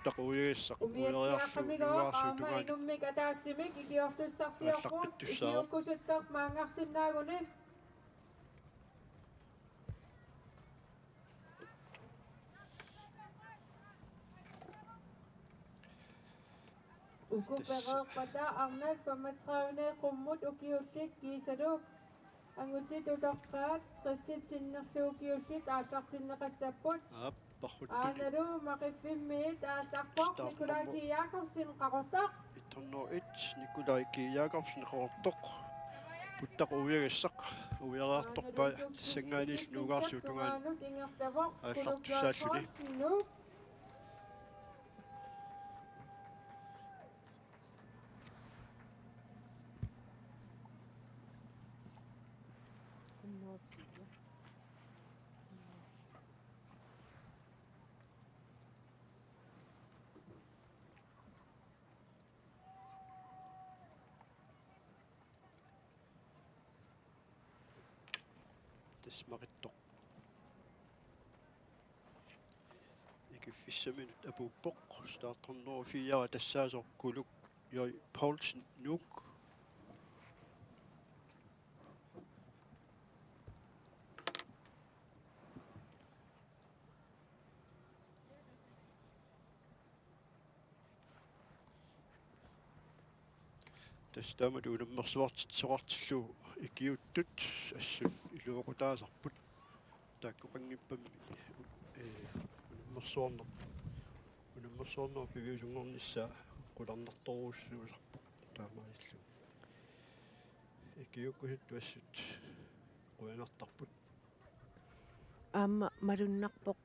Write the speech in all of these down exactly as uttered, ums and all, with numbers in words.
Puttaq uiagassaq uiariarlugu Umiatsiaqqamigooq nuugaarsiup aamma tungaanut inummik ataatsimik ikiortussarsiorput aallaqqittussaavoq. Ikiukkusuttoq maanngarsinnaaguni. Uku Tassa. Pereerpata arnat femogtredive qummut ukiullit kiisalu angutit utoqqaat tressit sinnerlugit ukiullit aallartinneqassapput. Aap, parruttunik. Aanalu Maqiffimmiit aallarpoq Nikolaj K. Jakobsen, Qaqortoq. et hundrede og et, Nikolaj K. Jakobsen, Qaqortoq. Puttaq uiagassaq uiariartorpaa tassanngaanniillu nuugaarsiup tungaanut aallartussaalluni. Tassa Maqittoq ikiffissaminut apuuppoq. Start hundrede og fire tassaasoq Kuluk J. Poulsen, Nuuk. Tassa taamatut unammersuartitsisoqartillugu ikiuuttut assut iluaqutaasarput. Taakkoqanngippammi, ee, unammersuarneq, unammersuarnerup piviusunngornissaa qularnartorujussuusarpoq taamaalillugu. Ikiuukkusuttoq assut qujanartarput. Aamma malunnarpoq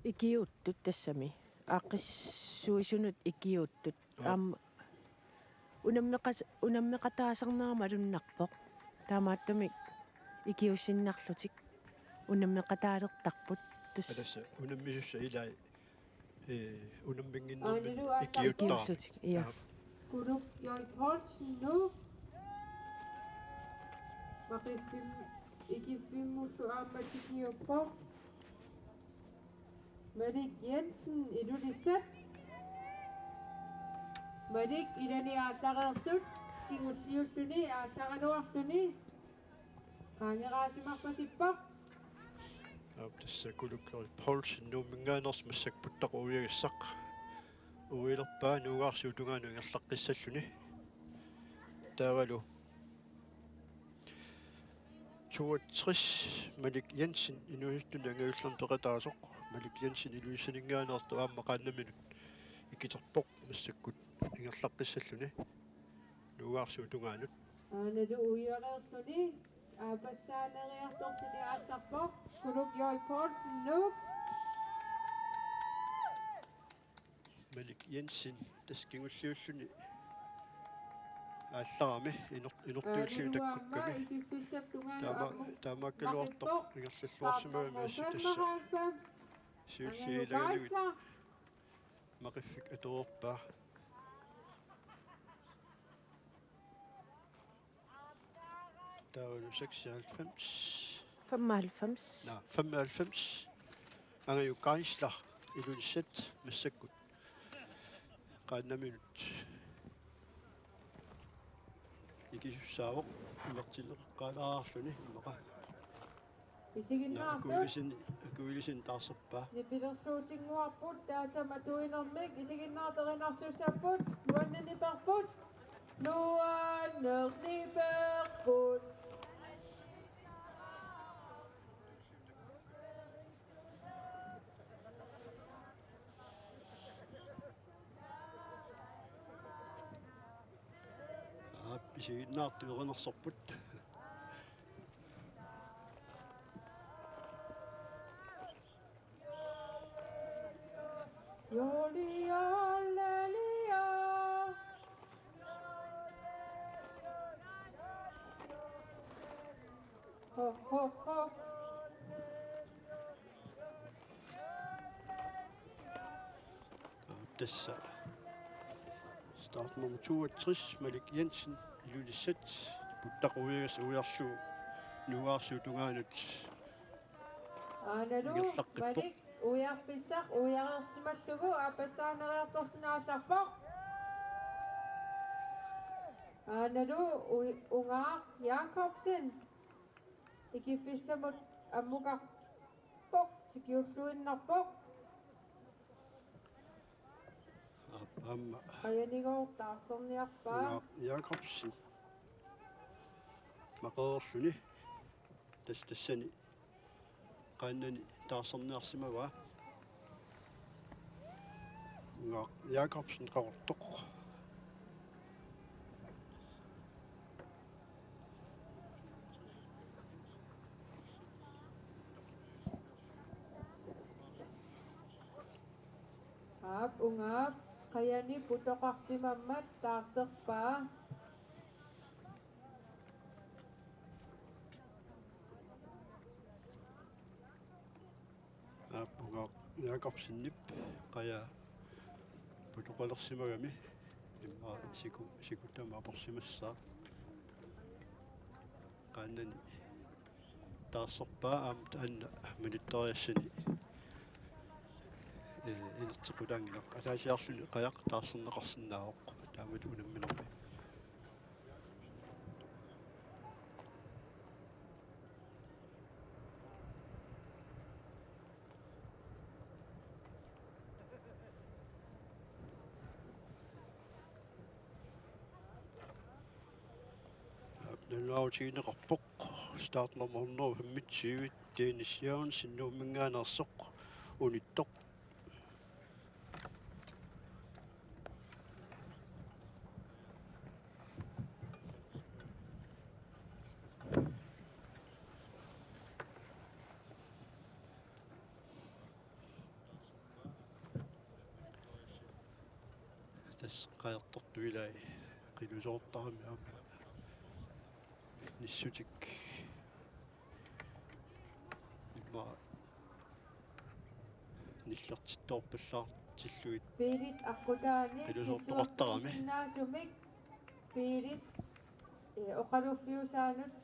ikiuuttut tassami. Aaqqissuisunut ikiuuttut. Aap. Aamma unammeqas-, unammeqataasarnera malunnarpoq. Taamaattumik ikiuussinnarlutik unammeqataalertarput. Tassa. Tassa unammisussat ilaat, ee, unamminnginnermik ikiuuttaramik. Ikiuullutik, ja. Aap. Kuluk J. Poulsen, Nuuk. Maqiffim-, ikiffimmullu aamma tikiuppoq. Malik Jensen, Ilulissat. Malik ilani aallareersut kingulliulluni aallaraluarluni qaangeraasimarpasippoq. Aap, tassa Kuluk J. Poulsen Nuumminngaanneersoq massakkut puttaq uiagassaq uialerpaa nuugaarsiup tungaanut ingerlaqqissalluni. Taavalu toogtres Malik Jensen, inuusuttuni angajullerni peqataasoq. Malik Jensen Ilulissaninngaanneersoq aamma qaannaminut ikiterpoq massakkut ingerlaqqissalluni nuugaarsiup tungaanut. Aanalu uiareerluni aapassaaneriartorluni aallarpoq Kuluk J. Poulsen, Nuuk. Malik Jensen, tassa kingulliulluni aallarami, inor-, inortuulluni takkukkami. Taama-, taamaakkaluartoq ingerlalluarsimavimmi assut tassa. Siulliit ilagalugit Maqiffik atoreerpaa. Taavalu seksoghalvfems. Femoghalvfems. Nå, femoghalvfems. Angaju Geisler, Ilulissat, massakkut qaannaminut ikisussaavoq, imertinneqaqqaalaarluni immaqa. Isiginnaartut. Akuilisin, akuilisin taarserpaa. Nipilersuutinnguarput, taatama tuinermik isiginnaarterinarsussapput, nuannerniperput, nuannerniperput. Aap, isiginnaartut erinarsorput. Ho, ho, ho. Tassa startnummer toogtres, Malik Jensen, Ilulissat, puttaq uiagassaq uiarlugu nuugaarsiup tungaanut. Aanalu ingerlaqqippoq. Malik Uiarfissaq uiareersimallugu aappassaaneeriartorluni aallarpoq. Aanalu Ui-, Ungaaq Jakobsen ikiffissamut ammukarpoq, tikiulluinnarpoq. Aap, aamma Qajanigooq taarserniarpaa. Ungaaq Jakobsen maqereerluni. Tas-, tassani qaannani taarserniarsimavaa. Ungaaq Jakobsen qaqortoq. Aap, Ungaaq qajani putoqarsimammat taarserpaa. Aap, Ungaaq Jakobsenip qaja putoqalersimagami immaqa siku-, sikuttama aporsimassaaq. Qaannani taarserpaa aamma taanna minutteriassani, ee, inerteqqutaanngilaq. Ataasiarluni qajaq taarserneqarsinnaavoq taamatut unamminermi. Nalunaarutigineqarpoq startnummer hundrede femogtyve, Dennis Jørgensen, Nuumminngaanneersoq, unittoq. Tassa qajartortut ilai qilusoortarami aamma nissutik immaqa nillertittoorpallaartillugit. Biilit aqqutaani qilusoortoqartarami. Sissuussisinnaasumik biilit, ee, oqaluffiusaanut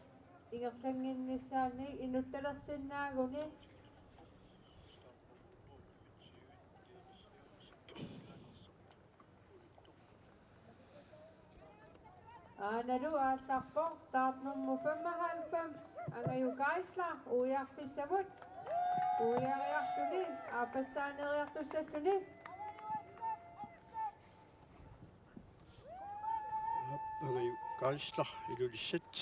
ingerlannginnissaannik inuttalersinnaaguni. Aanalu aallarpoq startnummer femoghalvfems, Angajuk Geisler, uiarfissamut uiariarluni aappassaaneeriartussalluni. Aap, Angajuk Geisler, Ilulissat.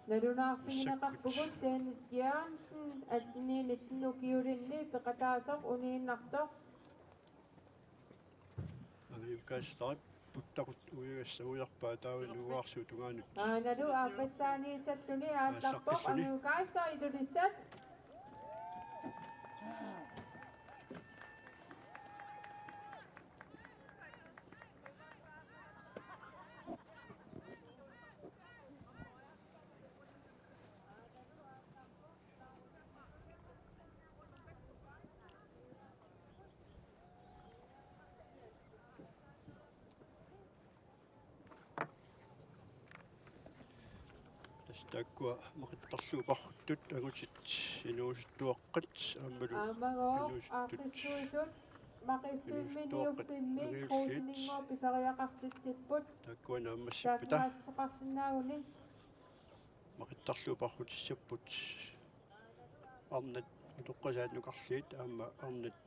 Nalunaarfigineqarpugut Dennis Jørgensen, atten nitten ukiulinni peqataasoq uniinnartoq. Angajuk Geislerip puttakut uiagassaq uiarpaa taava nuugaarsuup tungaanut. Aanalu aappassaaniissalluni aallarpoq. Aallarpissuni. Angajuk Geisler, Ilulissat. Tassa taakkua maqittarlugu parhuttut angutit inuusuttuaqqat aammalu. Aammagooq inuusuttut. Aaqqissuisut maqiffimmi inuusuttuaqqat niuffimmi angajulliit. Kruseninngooq pisariaqartitsipput. Taakkua naammassippata. Taannaassuseqarsinnaaguni. Maqittarlugu parhutissapput. Arnat utoqqasaat nukarliit aamma arnat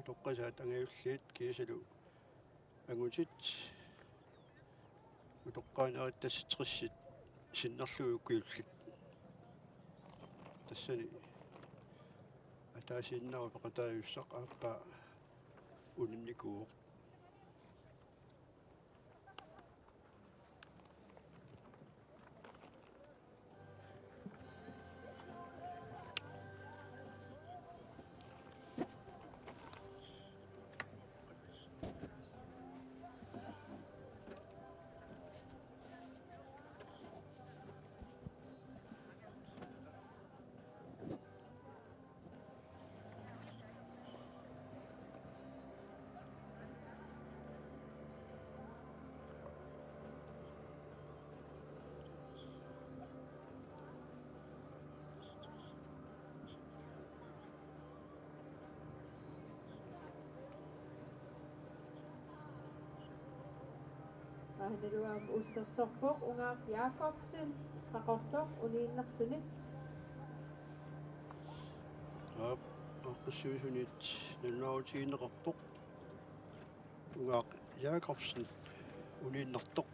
utoqqasaat angajulliit kiisalu angutit utoqqaanerit tassa tressit sinnerlugit ukiullit. Tassani ataasiinnarmik peqataajussaq aappaa uninnikuuvoq. Naluara ussersorpoq Ungaaq Jakobsen, Qaqortoq, uniinnarluni. Aap, aaqqissuisunit nalunaarutigineqarpoq Ungaaq Jakobsen, uniinnartoq.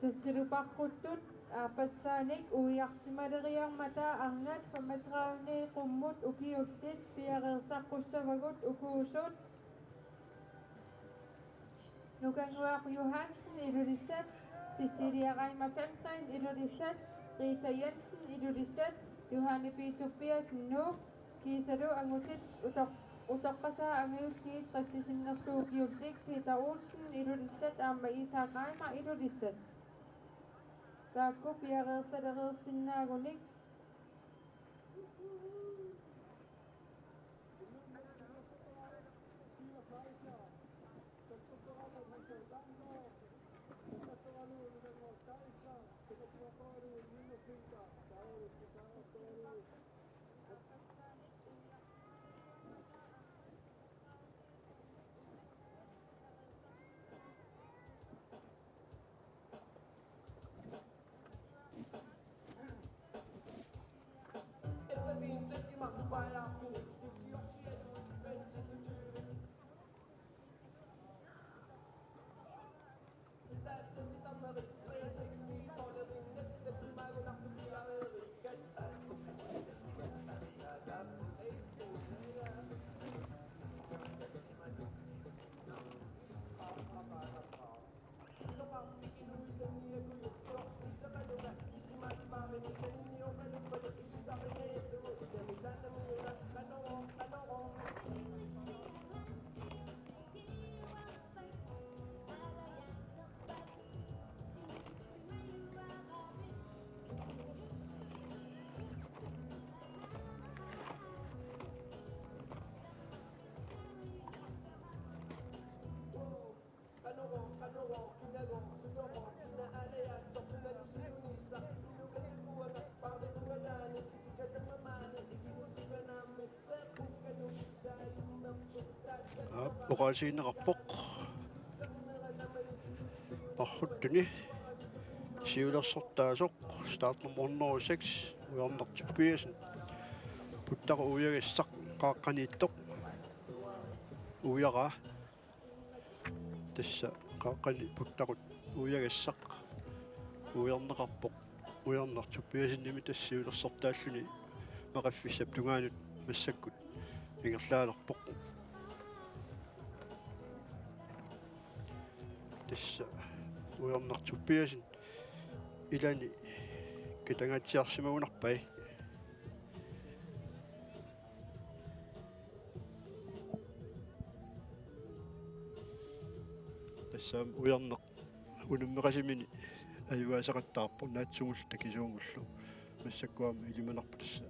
Tassalu parruttut aappassaanik uiarsimaleriarmata arnat femogtredive qummut ukiullit piareersaqqussavagut ukuusut: Nukannguaq Johansen, Ilulissat, Cecilia Reimer Sandgreen, Ilulissat, Rita Jensen, Ilulissat, Johanne P. Tobiassen, Nuuk, kiisalu angutit utoq-, utoqqasaat angajulliit tressisinnillu ukiullit, Peter Olsen, Ilulissat, aamma Isak Reimer, Ilulissat. Taakku piareersalereersinnaagunik. Aap, oqaasiineqarpoq. Parruttuni siulersortaasoq, startnummer hundrede og seks, Ujarneq Tobiassen. Puttaqut uiagassaq qaaqqaniittoq. Uiaraa. Tassa qaaqqani puttaqut uiagassaq uiarneqarpoq. Ujarneq Tobiassenimit tassa siulersortaalluni maqiffissap tungaanut massakkut ingerlaalerpoq. Tassa Ujarneq Tobiassen ilani katangaatsiarsimagunarpai. Tassa aamma Ujarneq unammeqasimini ajugaasaqattaarpoq naatsumullu takisuumullu. Massakkut aamma ilimanarpoq tassa,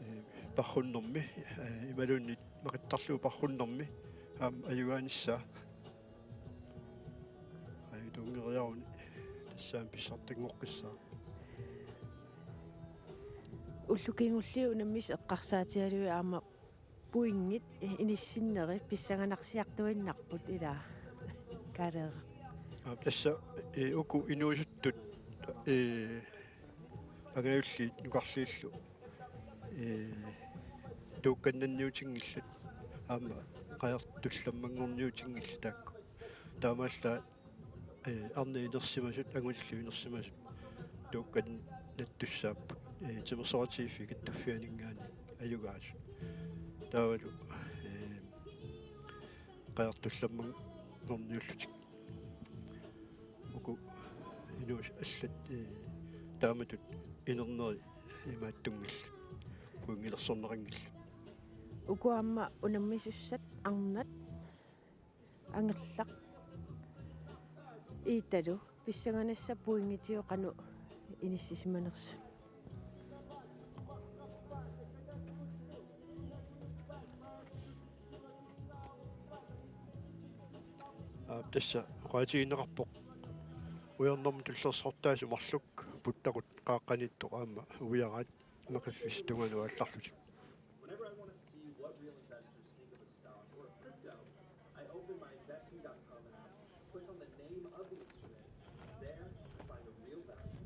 ee, parrunnermi, ee, imaluunniit maqittarlugu parrunnermi aamma ajugaanissaa. Ajutuunngeriaruni tassa aamma pissartanngoqqissaaq. Ullut kingulliit unammisut eqqarsaatigalugit aamma pointit, eh, inissinneri pissanganarsiartuinnarput, ilaa, Kaaleeraq? Aap, tassa, eh, uku inuusuttut, eh, angajulliit nukarliillu, eh, tuukkannanniutinngillat aamma qajartullammanngorniutinngillat taakku. Taamaallaat, ee, arnat inersimasut, angutillu inersimasut tuukkannattussaapput, ee, timersoqatigiiffiit kattuffianinngaanniit ajugaasut. Taavalu, ee, qajartullammanngorniullutik. Uku inuusut allat, ee, taamatut inerneri imaattunngillat, pointilersorneqanngillat. Uku aamma unammisussat arnat angerlaq. Iitalu pissanganassaq pointiuvoq qanoq inissisimanersut. Aap, tassa oqaatigineqarpoq ujarnermi tullersortaasut marluk puttaqut qaaqqaniittoq aamma uiaraat maqiffissap tungaanut aallarlutik. Whenever I want to see what real investors think of a stock or a crypto, I open my investing dot com app, click on the name of the instrument. There, I find a real value.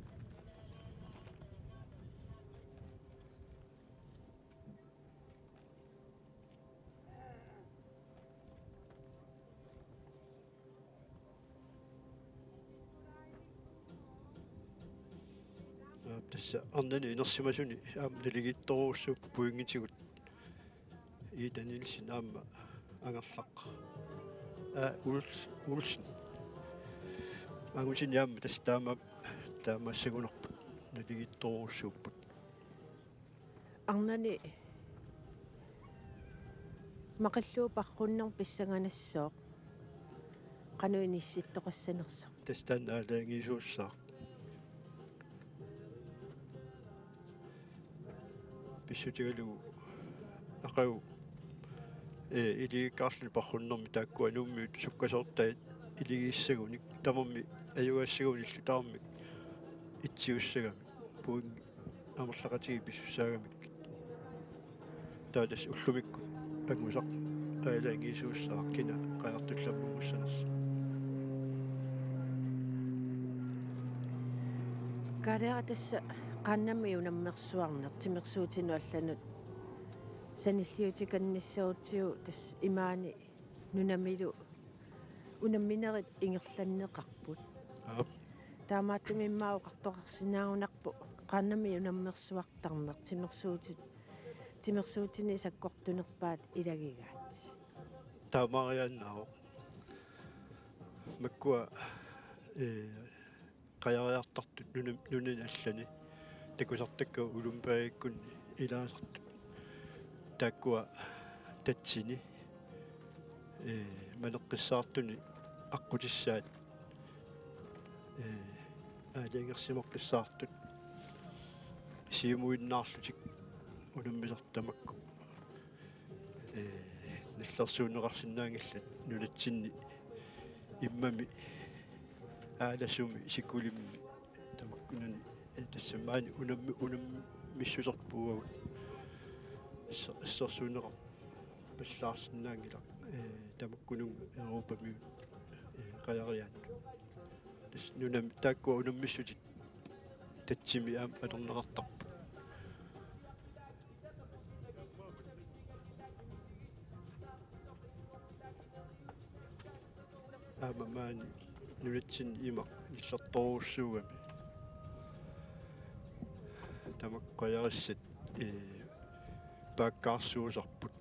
Aap, tassa arnani inersimasuni aamma naligiittorujussuupput pointigut. Ida Nielsen aamma Angerlaq. Aa, Uls-, Olsen. Angusini aamma tassa taama, taamaassagunarput. Naligiittorujussuupput. Arnani maqillugu parrunnermi pissanganassaaq qanoq inissittoqassanersoq. Tassa taanna aalajangiisuussaaq. Pissutigalugu aqagu, ee, iligikkaarluni parrunnermi taakkua Nuummiut sukkasoortai iligiissagunik tamarmik ajugaassagunillu tamarmik itsiussagamik. Puing amerlaqatigiit pisussaagamik. Taava tassa ullumikkut angusaq aalajangiisuussaaq kina qajartullammanngussanersoq. Kaaleeraq tassa qaannamik unammersuarneq timersuutinut allanut sanilliutikannissagutsigu tassa imaani nunamilu unamminerit ingerlanneqarput. Aap. Taamaattumik immaqa oqartoqarsinnaagunarpoq qaannamik unammersuartarneq timersuutit-, timersuutini sakkortunerpaat ilagigaat. Taamaariaannaavoq. Makkua, ee, qajariartartut nunam-, nunani allani takusartakkagut Olympiadikkunni ilaasartut. Taakkua tatsini, ee, maneqqissaartuni aqqutissaat, ee, aalajangersimaqqissaartut siumuinnaarlutik unammisartut tamakku. Ee, nallersuunneqarsinnaanngillat nunatsinni immami, aalasumi, sikulimmi, tamakkunani, ee, tassa maani unammi-, unammissuserput uagut. Asser-, assersuunneqarpallaarsinnaanngilaq, ee, tamakkununnga Europamiut, ee, qajariaannut. Tassa nunami taakkua unammissutit tatsimi aamma atorneqartarput. Aamma maani nunatsinni imaq nillertorujussuugami. Tamakku qajarissat, ee, paakkaarsuusarput.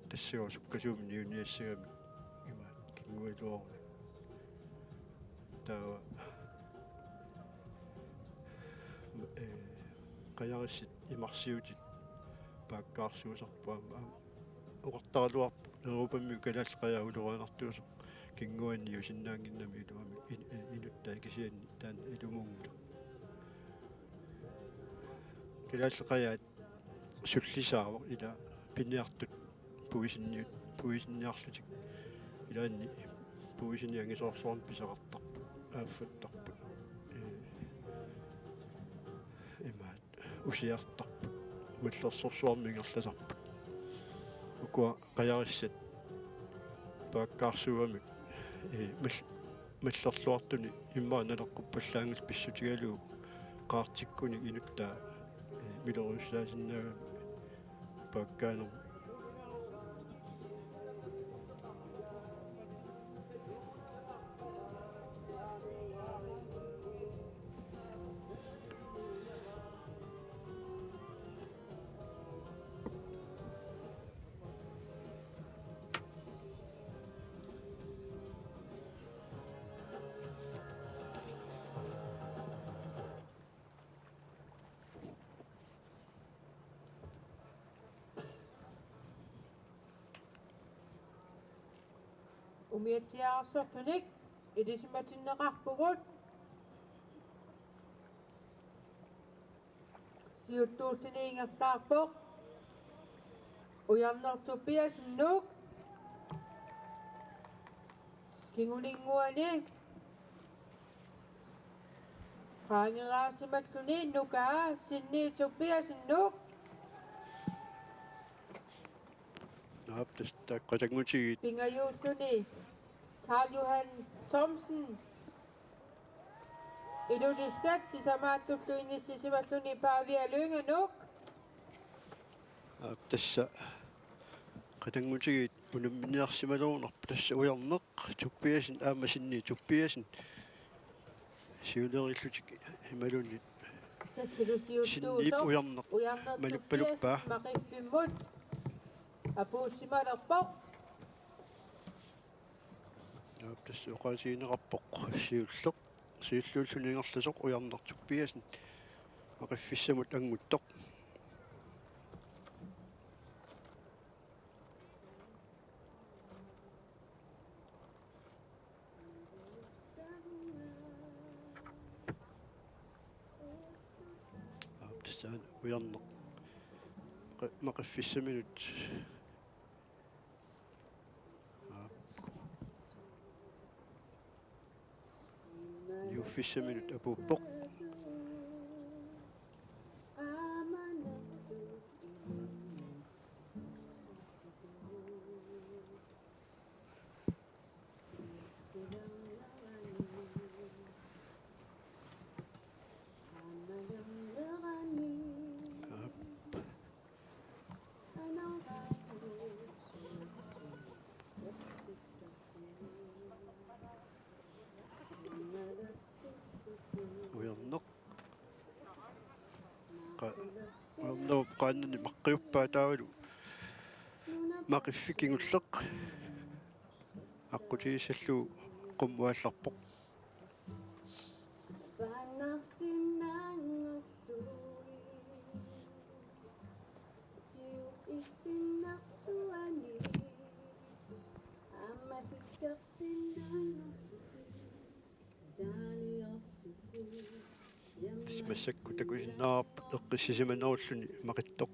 Tassagooq sukkasuumik niuniassagamik imaat kingualuaruni. Taava, ee, qajarissat imarsiutit paakkaarsuusarput aamma, aamma oqartaraluarpoq Europamiut Kalaallit Qajaat ulorianartuusoq kinguaanniusinnaannginnami iluamik in-, ee, inuttai kisianni taanna ilumuunngilaq. Kalaallit Qajaat sullisaavoq ila piniartut puisinniut-, puisinniarlutik. Ilaanni puisini angisoorsuarmik pisaqartarput, aaffattarput. Ee, imaat, usiartarput, mallersorsuarmik ingerlasarput. Ukua qajarissat paakkaarsuugamik, ee, mal-, mallerluartunik immaqa naleqquppallaanngillat pissutigalugu qaartikkunik inuttaa, ee, miloriussaasinnaagami paakkaanermut. Umiatsiaarsortunik. Ilisimatinneqarpugut. Siuttuulluni ingerlaarpoq Ujarneq Tobiassen, Nuuk. Kinguninnguani qaangeraarsimalluni Nukaa, Sinni Tobiassen, Nuuk. Aap, tassa taakku qatanngutigiit. Pingajuulluni Karl Johan Thomsen, Ilulissat, sisamaattullu inissisimalluni Pavia Lynge, Nuuk. Aap, tassa qatanngutigiit unamminiarsimalerunarput, tassa Ujarneq Tobiassen aamma Sinni Tobiassen siulerillutik imaluunniit Tassulu siuttuusoq Sinniip Ujarneq Ujarneq maluppaluppa. Tobiassen Maqiffimmut apuussimalerpoq. Aap, tassa oqaatigineqarpoq siulleq. Siulliulluni ingerlasoq Ujarneq Tobiassen Maqiffissamut annguttoq. Aap, tassa Ujarneq Maqi-, Maqiffissaminut. Aap. Niuffissaminut apuuppoq. Aap. Ujarneq. Qa-, Ujarnerup qaannani maqqiuppaa taavalu Maqiffik kingulleq aqqutigissallugu qummut aallarpoq. Tassa massakkut takusinnaavarput eqqissisimanerulluni Maqittoq.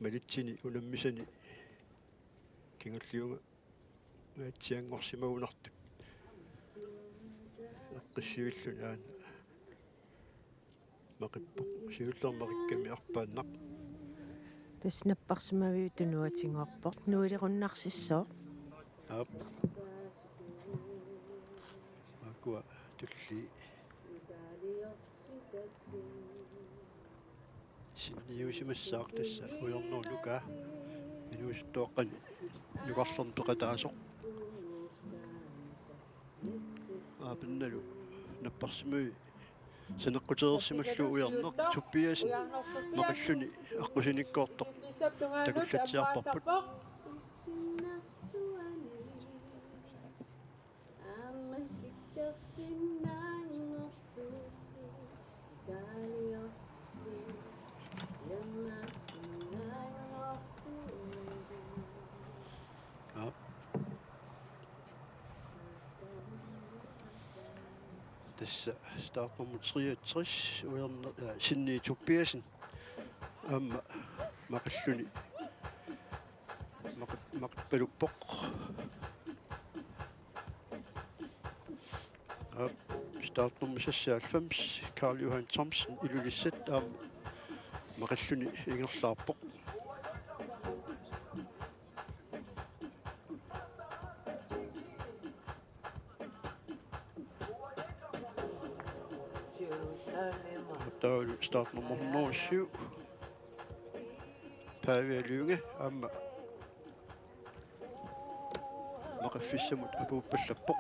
Malitsini unammisani kingulliungaatsianngorsimagunartut. Eqqissivilluni aana Maqippoq, siulleq Maqikkami arpaannaq. Tassa napparsimaviup tunuatigoorpoq, nuilerunnarsissooq. Aap. Makkua tulli. Sinniusimassaaq tassa Ujarnerup nukaa. Inuusuttuaqqani nukarlerneq peqataasoq. Aap, pinnalu napparsimavik saneqqutereersimallugu Ujarneq Tobiassen Maqilluni aqqusinikkoortoq takullatsiarparput. Aap. Tassa startnummer treogtres, Ujarneq, øh, Sinni Tobiassen. Aamma Maqilluni. Maq-, Maqippaluppoq. Aap, startnummer seksoghalvfems, Karl Johan Thomsen, Ilulissat, aamma Maqilluni ingerlaarpoq. Taavalu startnummer hundrede og syv, Pavia Lynge, aamma Maqiffissamut apuuppallappoq.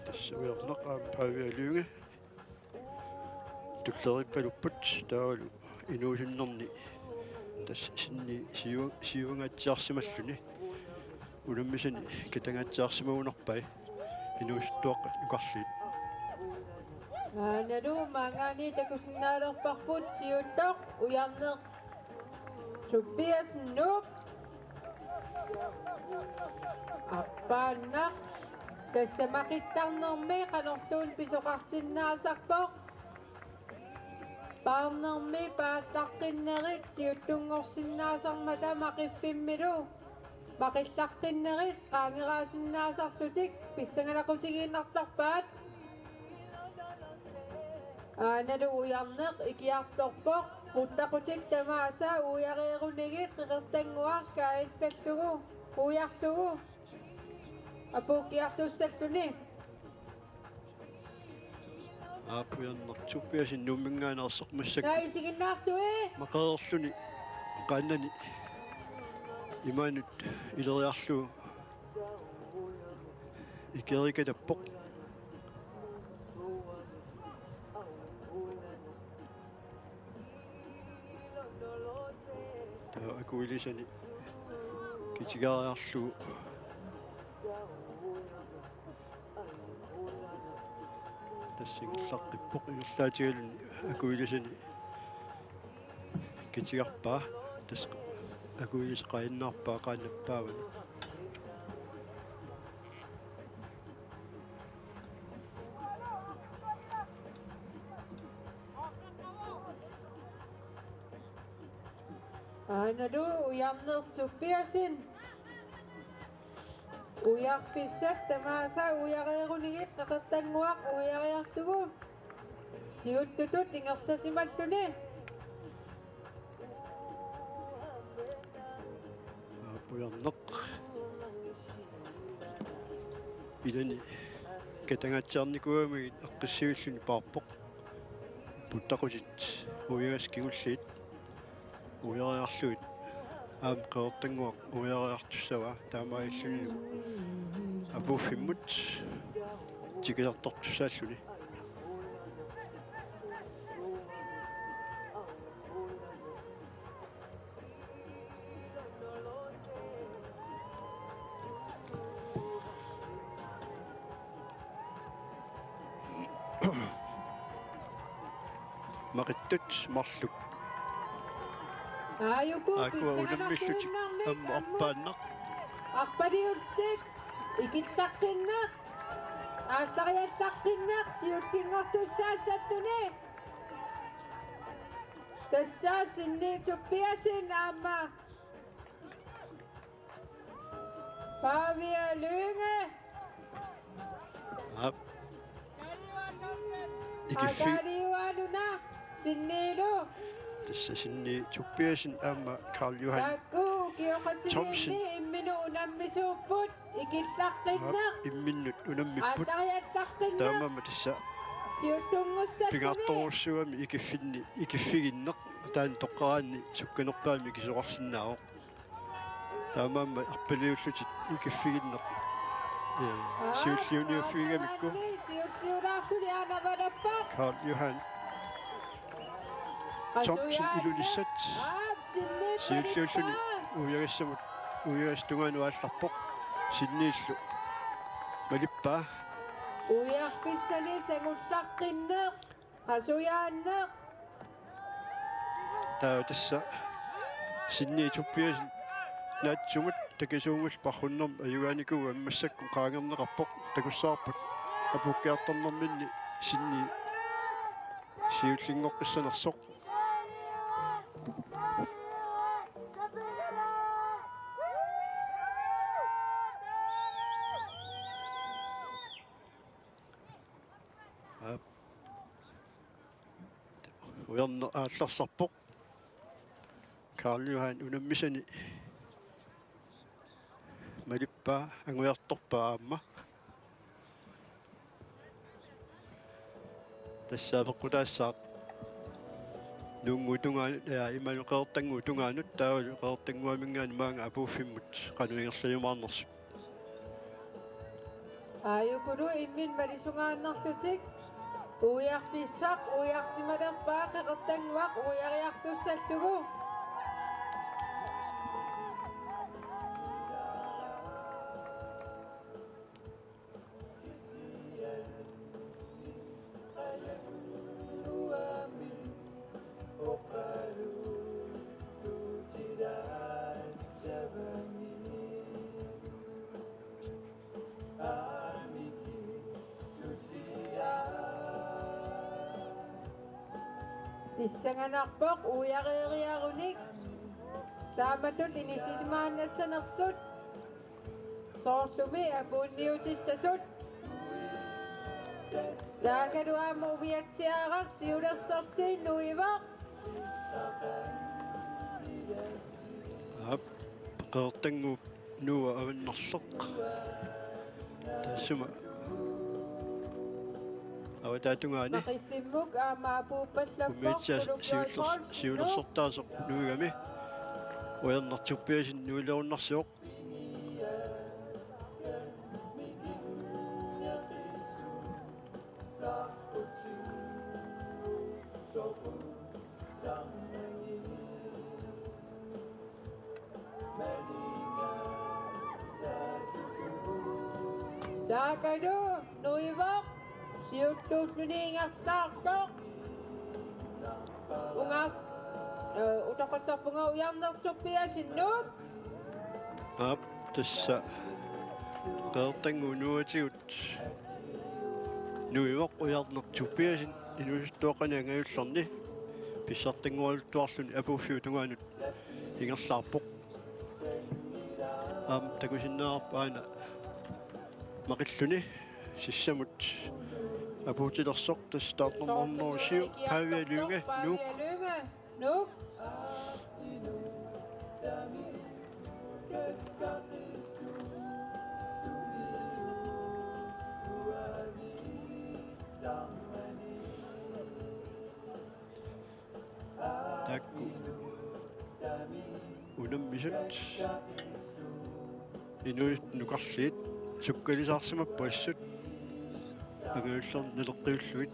Tassa Ujarneq aamma Pavia Lynge tulleriippalupput, taavalu inuusunnerni tassa Sinni siu-, siuangaatsiarsimalluni unammisani katangaatsiarsimagunarpai inuusuttuaqqat nukarliit. Aanalu maanngaanniit takusinnaalerparput siuttoq Ujarneq Tobiassen Nuuk. Arpaannaq tassa maqittarnermi qanorluunniit pisoqarsinnaasarpoq. Paarnermi paallaqqinnerit siuttunngorsinnaasarmata maqiffimmilu maqillaqqinnerit qaangeraasinnaasarlutik pissanganaqutigiinnartarpaat. Aanalu Ujarneq ikiartorpoq, puttaqutit tamaasa uiareerunigit qeqertannguaq kaajallallugu uiarlugu apuukkiartussalluni. Aap, Ujarneq Tobiassen Nuumminngaanneersoq massakkut. Naa isiginnaartui. Maqereerluni qaannani imaanut ileriarlugu ikerikatappoq. Taava akuilisani kitigaariarlugu tassa ingerlaqqippoq, ingerlaatigaluni akuilisani kitigarpaa, tassa akuilisaq qajannaarpaa qaannappaavani. Aanalu Ujarneq Tobiassen. Uiarfissat tamaasa uiareerunigit qeqertannguaq uiariarlugu siuttutut ingerlasimalluni. Aap, Ujarneq ilani katangaatsiarnikuugamigit eqqissivilluni paarpoq. Puttaqutit uiagassat kingulliit uiariarlugit aamma qeqertannguaq uiariartussavaa, taamaalillunilu apuuffimmut tikisartortussaalluni. Maqittut marluk. Aajuku aajuku unammillutik pissanganarluinnarmik aamma ammut arpaannaq. Arpaliullutik ikillaqqinneq, aallaqqinneq siullinngortussaassalluni. Tassa Sinni Tobiassen aamma Pavia Lynge. Aap. Ikiffi-. Ataaliuaanuna Sinnilu. Tassa Sinni Tobiassen aamma Karl Johan Taakku Thomsen. Kioqatigiinni imminut unammisuupput. Ikillaqqinneq. Aap, imminnut unammipput. Aallaqqinneq. Taamaammat tassa siuttunngussattuni. Pingaartorujussuugami ikiffinni, ikiffiginneq. Taanna toqqaraanni sukkanerpaamik ikisoqarsinnaavoq. Taamaammat arpaliullutik ikiffiginneq. Ee, siulliuniuffigigamikku. Siulliulaartuni aana malappaa. Karl Johan Thomsen Ilulissat. Siulliulluni uiagassamut, uiagassap tungaanut aallarpoq. Sinniillu malippaa. Uiarfissani sangullaqqinneq. Qasujaanneq. Taava tassa Sinni Tobiassen naatsumut takisuumullu parrunnermik ajugaanikuuvoq, massakkut qaangerneqarpoq, takussavarput apuukkiartornerminni Sinni siullinngoqqissanersoq. Aap. Ujarneq aallarsarpoq. Karl Johan unammisani malippaa, angujartorpaa aamma. Tassa apeqqutaassaaq nuunnguup tungaanut, ja, imaluunniit qeqertannguup tungaanut, taavalu qeqertannguaminngaanniit maanga apuuffimmut qanoq ingerlajumaarnersut. Aajukulu imminut malisungaannarlutik uiarfissaq uiarsimalerpaa qeqertannguaq uiariartussallugu. Pissanganarpoq uiareeriarunik taamatut inissisimaannassanersut. Soorlumi apuunniutissasut. Taakalu aamma umiatsiaaraq siulersorti nuivoq. Aap, Qeqertannguup Nuua avannarleq. Taassuma avataatungaani. Maqiffimmuk aamma apuuppallappoq. Umiatsiaq siullers-, siulersortaasoq nuigami. Ujernaq Tobiassen nuilerunnarsivoq. Taakalu nuivoq siulliulluni ingerlaartoq. Unga, eh, utoqqatsarpunga Ujarneq Tobiassen Nuuk. Aap, tassa Qeqertannguup Nuuatigut nuivoq Ujarneq Tobiassen inuusuttuaqqani angajullerni pissartanngualuttuarluni apuuffiup tungaanut ingerlaarpoq. Aamma takusinnaavarput aana maqilluni sissamut apuutilersoq, tassa startnummer hundrede syv, Pavia Lynge, Nuuk. Nuuk. Taakku unammisut inuit nukarliit sukkalisaarsimapput assut angajullerni naleqqiullugit.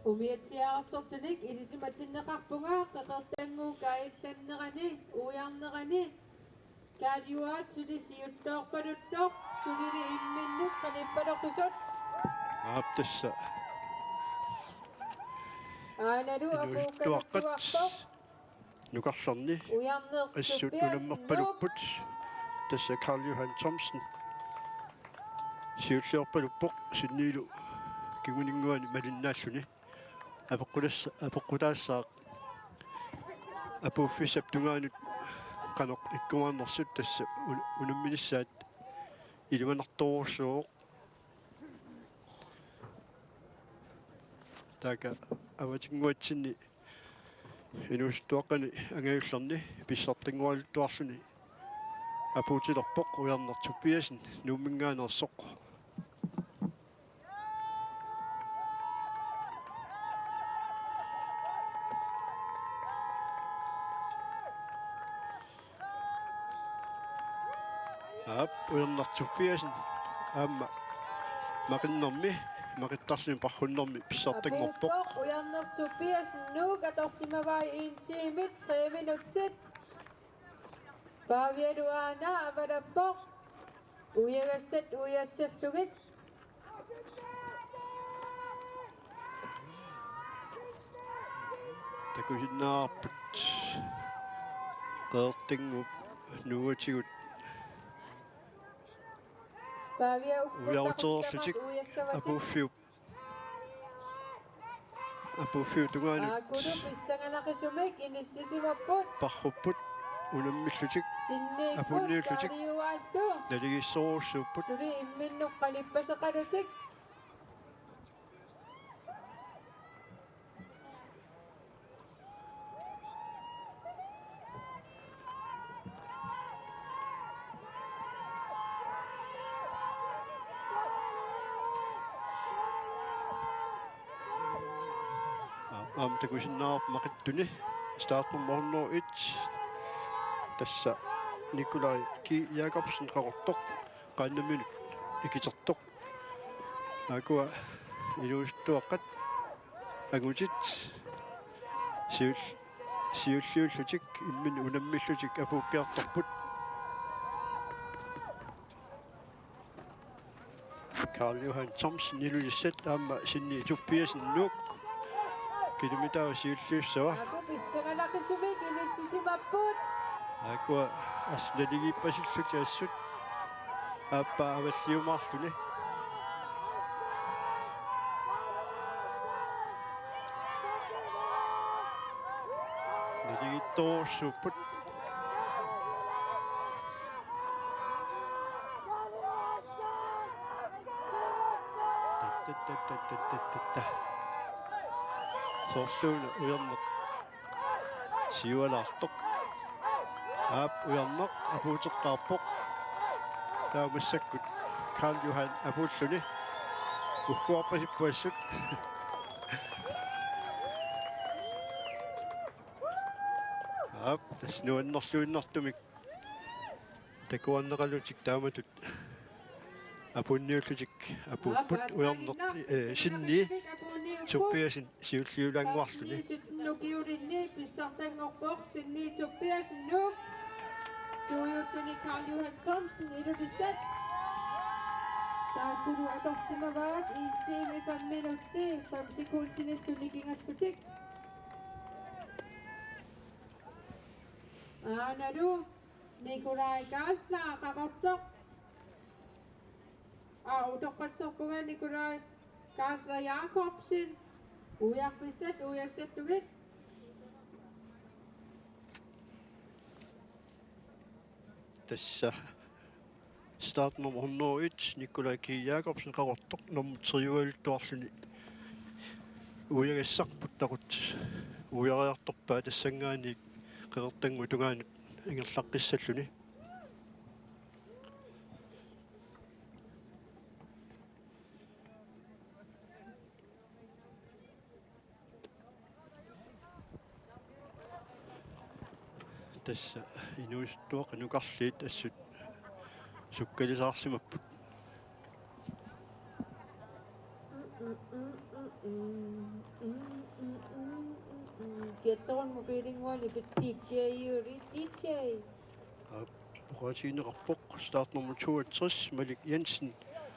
Umiatsiaararsortunik ilisimatinneqarpunga Qeqertannguup kaajallannerani, ujarnerani, Karl Juhat suli siulliorpaluttoq, sulili imminnut qanippaluqisut. Aap, tassa. Aanalu inuusuttuaqqat apuukkaluttuarpoq. Nukarlerni Ujarneq assut Tobiassen unammerpalupput. Nuuk. Tassa Karl Johan Thomsen siulliorpaluppoq sinniilu kinguninnguani malinnaalluni. Apeqqutassa-, apeqqutaassaaq apuuffissap tungaanut qanoq ikkumaarnersut, tassa un-, unamminissaat ilimanartorujussuuvoq. Taakku avatinnguatsinni inuusuttuaqqani angajullerni pissartanngualuttuarluni apuutilerpoq Ujarneq Tobiassen Nuumminngaanneersoq. Aap, Ujarneq Tobiassen aamma maqinnermi, maqittarluni parrunnermi pissartanngorpoq. Apuuppoq Ujarneq Tobiassen Nuuk, atorsimavai en time, tre minutsit. Pavialu aana avalappoq. Uiagassat uiassallugit. Takusinnaavarput Qeqertannguup Nuuatigut Pavia uiarutereerlutik uiassavatik. Apuuffiup Apuuffiup tungaanut. Aakkulu pissanganaqisumik inissisimapput. Parrupput unammillutik. Sinniikkut apuunniullutik. Taaliuaallu. Naligiissorujussuupput. Suli imminnut qanippaseqalutik. Aamma takusinnaavarput maqittuni. Startnummer hundrede et. Tassa Nikolaj G. Jakobsen Qaqortoq. Qaannaminnut ikitertoq. Aakkua inuusuttuaqqat angutit siul-, siulliullutik imminnut unammillutik apuukkiartorput. Karl Johan Thomsen Ilulissat aamma Sinni Tobiassen Nuuk. Ilumitaava siulliussava. Aaku pissanganaqisumik inissisimapput. Aaku as naligiippasillutik assut. Aappaa avalliumaarluni. Naligiittorsuupput. Tattattattattattatta. Soorluuna ujarneq siualaartoq. Aap, ujarneq apuuteqqaarpoq. Taava massakkut Karl Johan apuulluni. Ugguarpasipput assut. Aap, tassa nuannerluinnartumik takuarneqalutik taamatut apuunniullutik apuupput. Ujarneq, eh, Sinni Tobiassen siulliulaannguarluni. Sytten ukiulinni pissartanngorpoq Sinni Tobiassen Nuuk. Tuujuulluni Karl Johan Thomsen Ilulissat. Taakkulu atorsimavaat en time fem minutter fem sekundinillu nikingallutik. Aanalu Nikolaj Geisler Qaqortoq. Aa, uterpassuarpunga Nikolaj Geisler Jakobsen. Uiarfissat uiassallugit. Tassa startnummer hundrede og et, Nikolaj G. Jakobsen, Qaqortoq, nummer tre-ualuttuarluni uiagassarput. Takuuk uiariartorpaa tassanngaanniit qeqertannguup tungaanut ingerlaqqissalluni. Tassa inuusuttuaqqat nukarliit assut sukkalisaarsimapput. Kiattorun mobiilinnguani pit D J Juri, D J. Aap, oqaatigineqarpoq startnummer toogtres, Malik Jensen,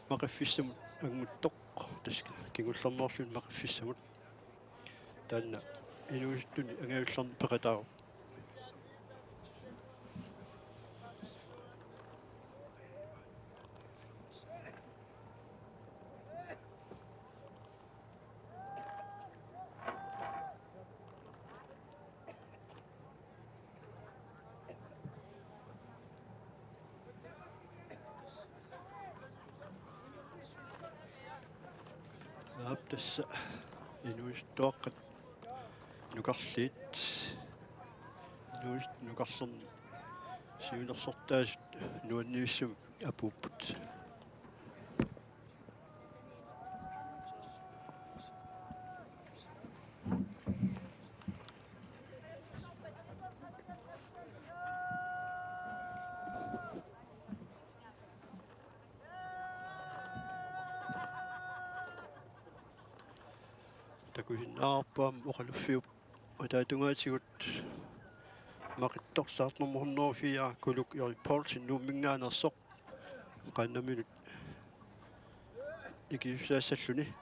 Maqiffissamut annguttoq. Tassa kingullermeerluni Maqiffissamut. Taanna inuusuttuni angajullerni peqataavoq. Aap, tassa inuusuttuaqqat nukarliit. Inuusuttut nukarlerni siunersortaasut nuannivissamik apuupput. Takusinnaavarput aamma oqaluffiup ataatungaatigut Maqittoq, startnummer hundrede og fire, Kuluk Erik Poulsen, Nuumminngaanneersoq, qaannaminnut ikisussaassalluni.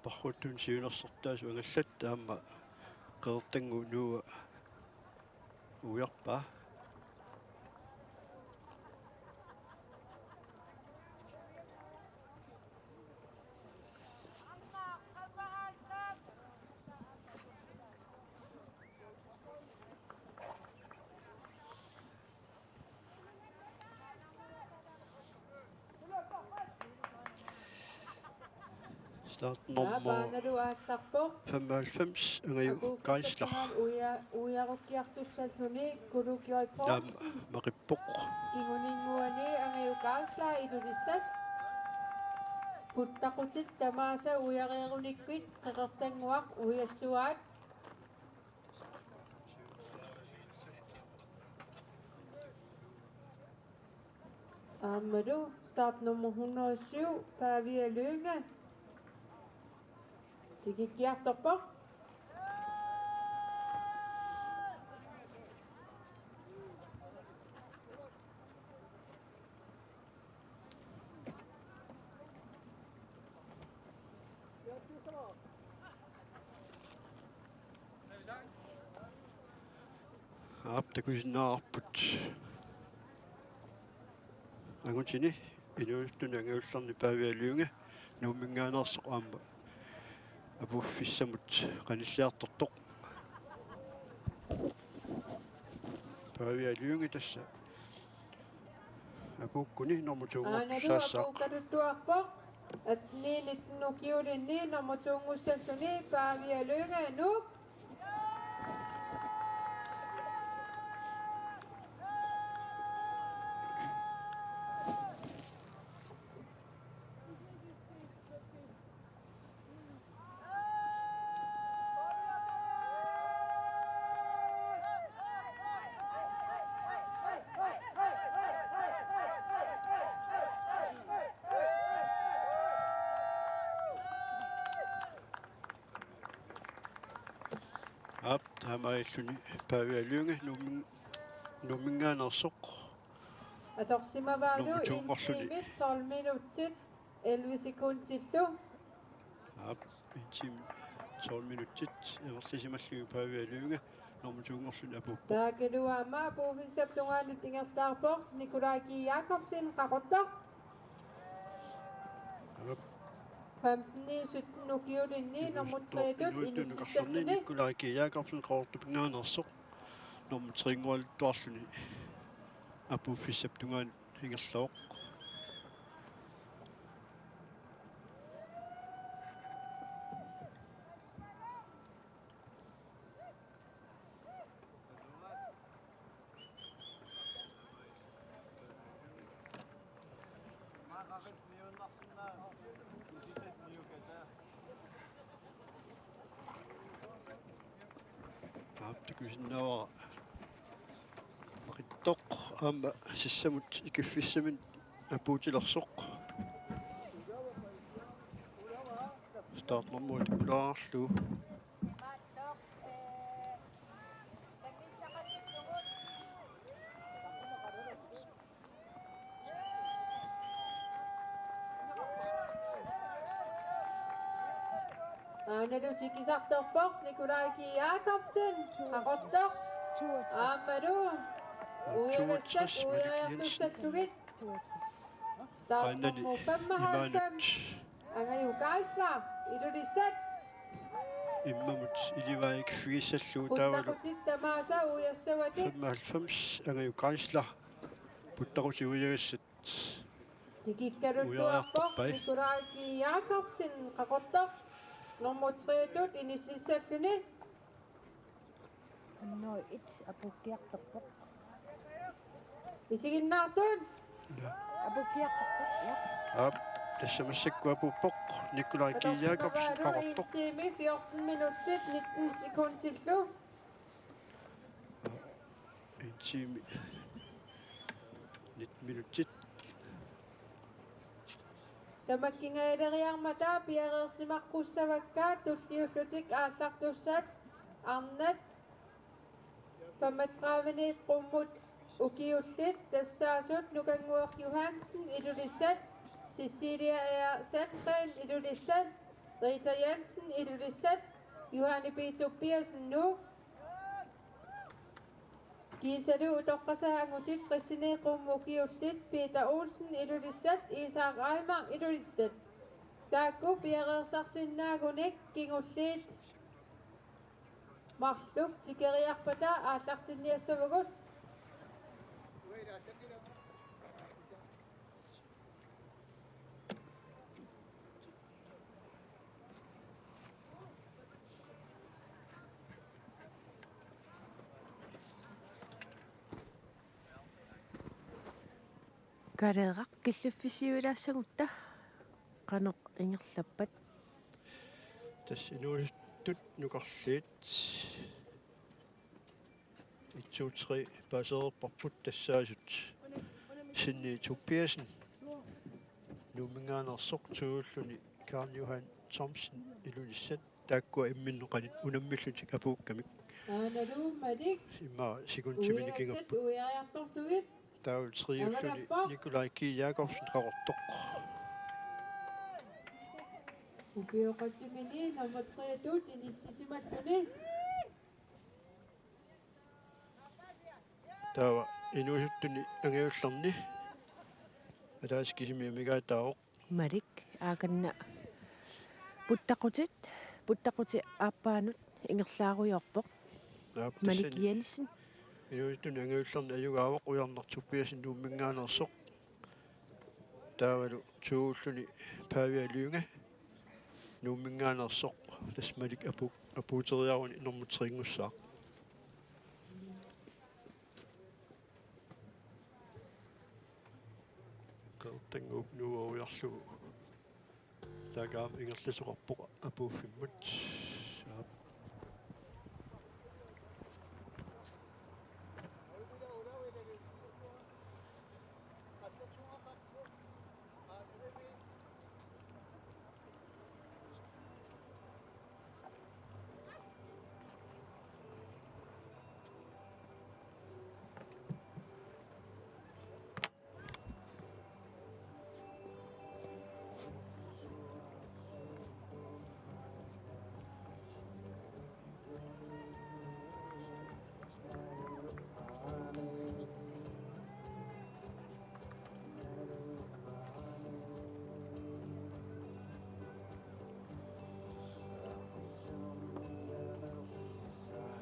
Parruttunik siunersortaasoq angallat aamma Qeqertannguup Noah uiarpaa. Startnummer femoghalvfems, Angajuk Geisler. Uja-, ujarukkiartussalluni Kulukioi Poulsen. Naammaqqippoq. Kinguninnguani Angajuk Geisler Ilulissat. Puttaqutit tamaasa ujareerunikkit Qeqertannguaq ujassuaat. Aammalu startnummer hundrede og syv, Pavia Lynge, tikikkiartorpoq. Aap, takusinnaavarput angutini inuusuttuni angajullerni Pavia Lynge Nuumminngaanneersoq aamma apuuffissamut qanilliartortoq. Pavia Lynge tassa apuukkuni nummer to-nngortussaassaaq. Aanalu apuukkaluttuarpoq. Atteni nitten ukiulinni nummer to-nngussalluni Pavia Lynge Nuuk. Aap, taamaalilluni Pavia Lynge Nuummin-, Nuumminngaanneersoq. Atorsimavaalu nummer to-nngorluni. En time, tolv minutsit, elleve sekundillu. Aap, en time, tolv minutsit ingerlasimalluni Pavia Lynge nummer to-nngorluni apuuppoq. Taakkuupput aamma apuuffissap tungaanut ingerlaarpoq Nikolaj G. Jakobsen, Qaqortoq. Aap. Femten sytten ukiulinni nummer tre-tut inississalluni. Nikolaj G. Jakobsen, Qaqortuminngaanneersoq, nummer tre-nngualuttuarluni apuuffissap tungaanut ingerlavoq. Aap, takusinnaavara Qaqortoq aamma sissamut ikiffissamik apuutilersoq. Startnummerit kulaarlugu. Aanalu tikisartorpoq Nikolaj G. Jakobsen, Qaqortoq. Aammalu uiagassat uiariartussallugit. Startnummer femoghalvfems, Angajuk Geisler, Ilulissat. Immamut ilivaa ikiffigissallugu taavalu. Puttaqutit tamaasa ujassavatit. Femoghalvfems, Angajuk Geisler. Puttaqutit uiagassat. Tikikkaluttuarpoq uiariartorpai. Nikolaj G. Jakobsen, Qaqortoq, nummer tre-tut inississalluni. Hundrede et apuukkiartorpoq. Isiginnaartut? Ja. Apuukkiartorpoq, ja. Aap, tassa massakkut apuuppoq Nikolaj G. Jakobsen, Qaqortoq. En time, fjorten minutsit, nitten sekundillu. En time, nitten minutsit. Tamakkingaaleriarmata piareersimaqqissavakka tulliullutik aallartussat arnat femogtredive-nit qummut ukiullit, tassaasut Nukannguaq Johansen, Ilulissat, Cecilia R. Sandgreen, Ilulissat, Rita Jensen, Ilulissat, Johanne P. Tobiassen, Nuuk. Kiisalu utoqqasaat angutit tressini qummut ukiullit, Peter Olsen, Ilulissat, Isak Reimer, Ilulissat. Taakku piareersarsinnaagunik kingulliit marluk tikeriarpata aallartinniassavagut. Kaleeraq, killiffissuilaassagutta qanoq ingerlappat? Tassa inuusuttut nukarliit et, to, tre paasereerparput, tassaasut Sinni Tobiassen Nuumminngaanneersoq, toorluni Karl Johan Thomsen, Ilulissat, taakkua imminnut qanit unammillutik apuukkamik. Aanalu Malik. Immaqa sekundiminik uiassat kingapput. Uiariartorlugit. Taavalu triulluni Avanappa. Nikolaj G. Jakobsen, Qaqortoq. Ukioqatimini nummer tre-tut inissisimalluni. Taava inuusuttuni angajullerni ataaseq kisimi amigaataavoq. Malik, aakanna puttaqutit, puttaqutit aappaanut ingerlaarujoorpoq. Aap, Malik tassani Jensen. Inuusuttuni angajullerni ajugaavoq Ujarneq Tobiassen Nuumminngaanneersoq. Taavalu toorluni Pavia Lynge Nuumminngaanneersoq, tassa Malik apu-, apuuteriaruni nummer tre-nngussaaq. Qeqertannguup Noah ujarlugu taakku aamma ingerlasoqarpoq apuuffimmut. Aap.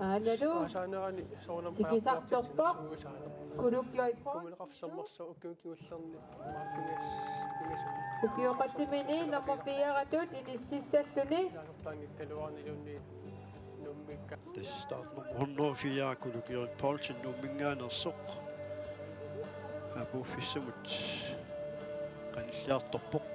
Aanalu aasaanerani soorunami tikisartorpoq qajartortitsinersuugassaaneq. Kuluk J. Poulsen. Kumileqarfik sermersoq ukiut kingullerni maanna pingas-, pingasut. Ukioqatimini nummer fire-tut inississalluni. Ilaasortaanngikkaluarniluunniit Nuummikka. Tassa startnummer hundrede og fire, Kuluk J. Poulsen, Nuumminngaanneersoq, apuuffissamut qanilliartorpoq.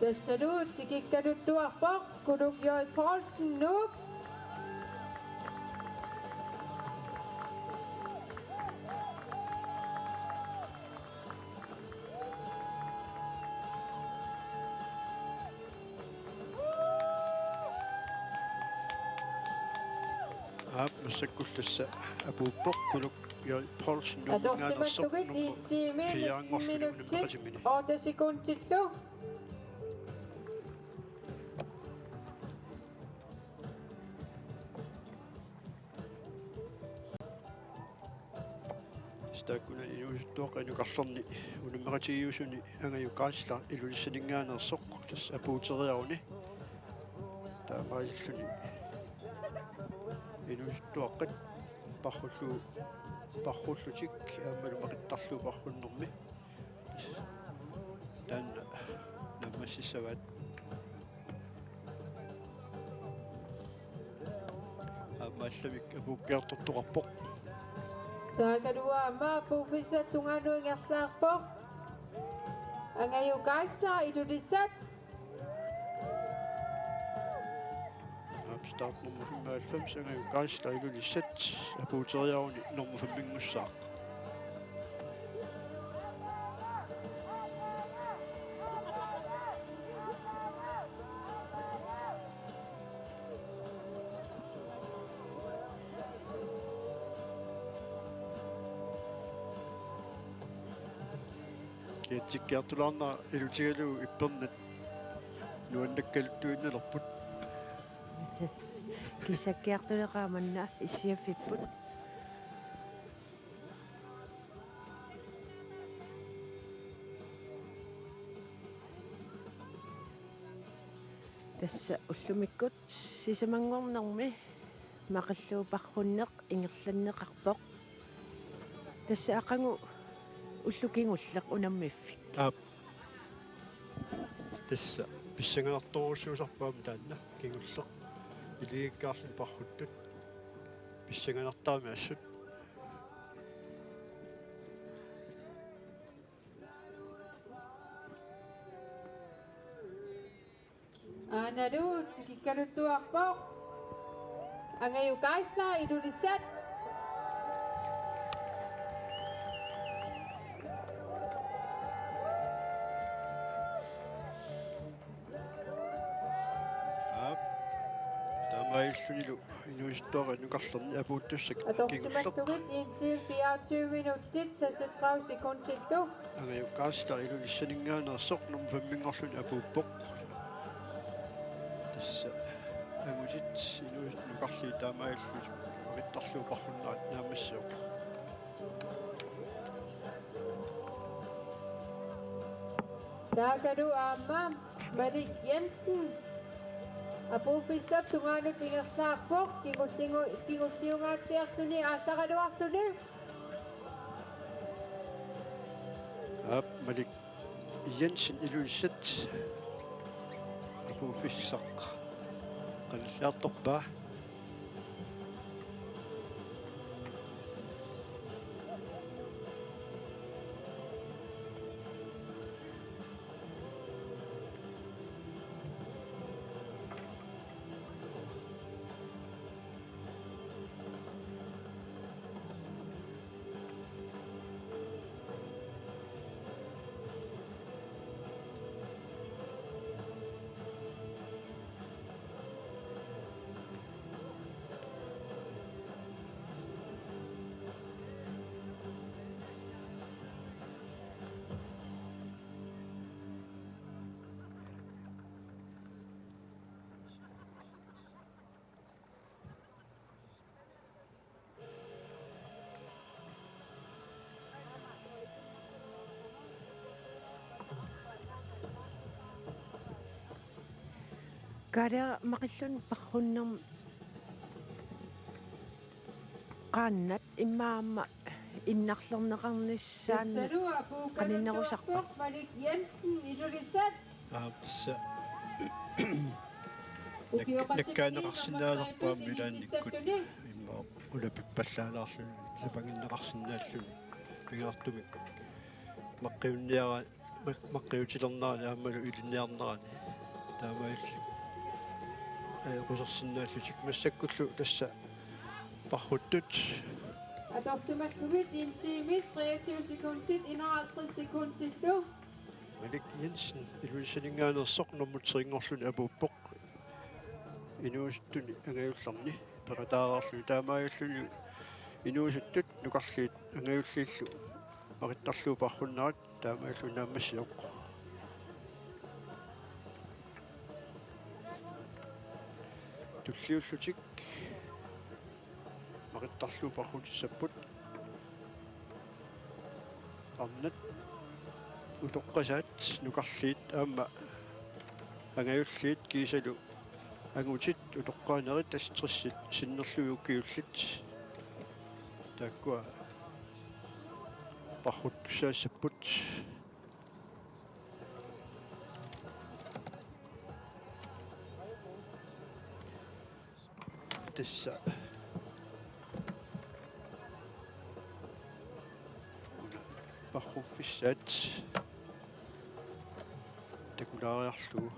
Tassalu tikikkaluttuarpoq Kuluk J. Poulsen, Nuuk. Aap, massakkullu tassa apuuppoq Kuluk J. Poulsen, Nuumminngaanneersoq, atorsimattugit nummer en time, fire-nngorluni minutsit, unammeqatimini. Otte sekundillu. Taakkunani inuusuttuaqqat inukarlerni unammeqatigiusuni Angajuk Geisler Ilulissaninngaanneersoq, tassa apuuteriaruni. Taamaasilluni inuusuttuaqqat parrullu-, parrullutik aammalu maqittarlugu parrunnermi taanna naammassissavaat. Aamma Allamik apuukkiartortoqarpoq. Taakaluamma apuuffissap tungaanut ingerlaarpoq Angaju Geisler, Ilulissat. Aap, startnummer femoghalvfems, Angaju Geisler, Ilulissat, apuuteriaruni nummer femminngussaaq. Kiatsikkiartulaarnera ilutigalugu ippernat nuannakkaluttuinnalerput. Kissakkiartuleqaaq manna issiaffipput. Tassa ullumikkut sisamanngornermi maqilluuparrunneq ingerlanneqarpoq. Tassa aqagu ullut kingulleq unammiffik. Aap. Tassa pissanganartorujussuusarpoq aamma taanna kingulleq. Iligikkaarluni parruttut pissanganartarami assut. Aanalu tikikkaluttuarpoq Angaju Geisler, Ilulissat. Aap. Taamaalillunilu inuusuttuaraq nukarlerni apuuttussaq kingulleq. Atorsimallugit en time fireogtyve minutsit seksogtredive sekundillu. Angaju Geisler Ilulissaninngaanneersoq nummer femminngorluni apuuppoq. Tassa angutit inuusuttut nukarliit taamaalillutik maqittarluuparrunnerat naammassivoq. Taakalu aamma Malik Jensen apuuffissap tungaanut ingerlaarpoq, kingulligu-, kingulliungaatsiarluni aallaraluarluni. Aap, Malik Jensen, Ilulissat, apuuffissaq qanilliartorpaa. Kaaleeraq maqilluni parrunnermi qaannat immaqa aamma innarlerneqarnissaanut qaninnerusarpa? Malik Jensen, Ilulissat. Aap, tassa. Nak-, nakkaanneqarsinnaasarput aamma ilaannikkut. Immaqa ulapippallaalaarluni, sapanginneqarsinnaalluni. Pingaartumik maqqiunniara-, maq-, maqqiutilernerani aammalu ilinniarnerani. Taamaalilluni. Ee, qusersinnaallutik massakkullu tassa parruttut. Atorsimallugit en time treogtyve sekundit enoghalvtreds sekundillu. Malik Jensen, Ilulissaninngaanneersoq nummer tre-nngorluni apuuppoq. Inuusuttuni angajullerni peqataarluni taamaalilluni inuusuttut nukarliit angajulliillu maqittarluuparrunnerat taamaalilluni naammassivoq. Tulliullutik maqittarluuparrutissapput. Arnat utoqqasaat nukarliit aamma angajulliit kiisalu angutit utoqqaanerit tassa tressit sinnerlugit ukiullit. Taakkua parruttussaassapput. Tassa Quffissaat takulaariarlugu.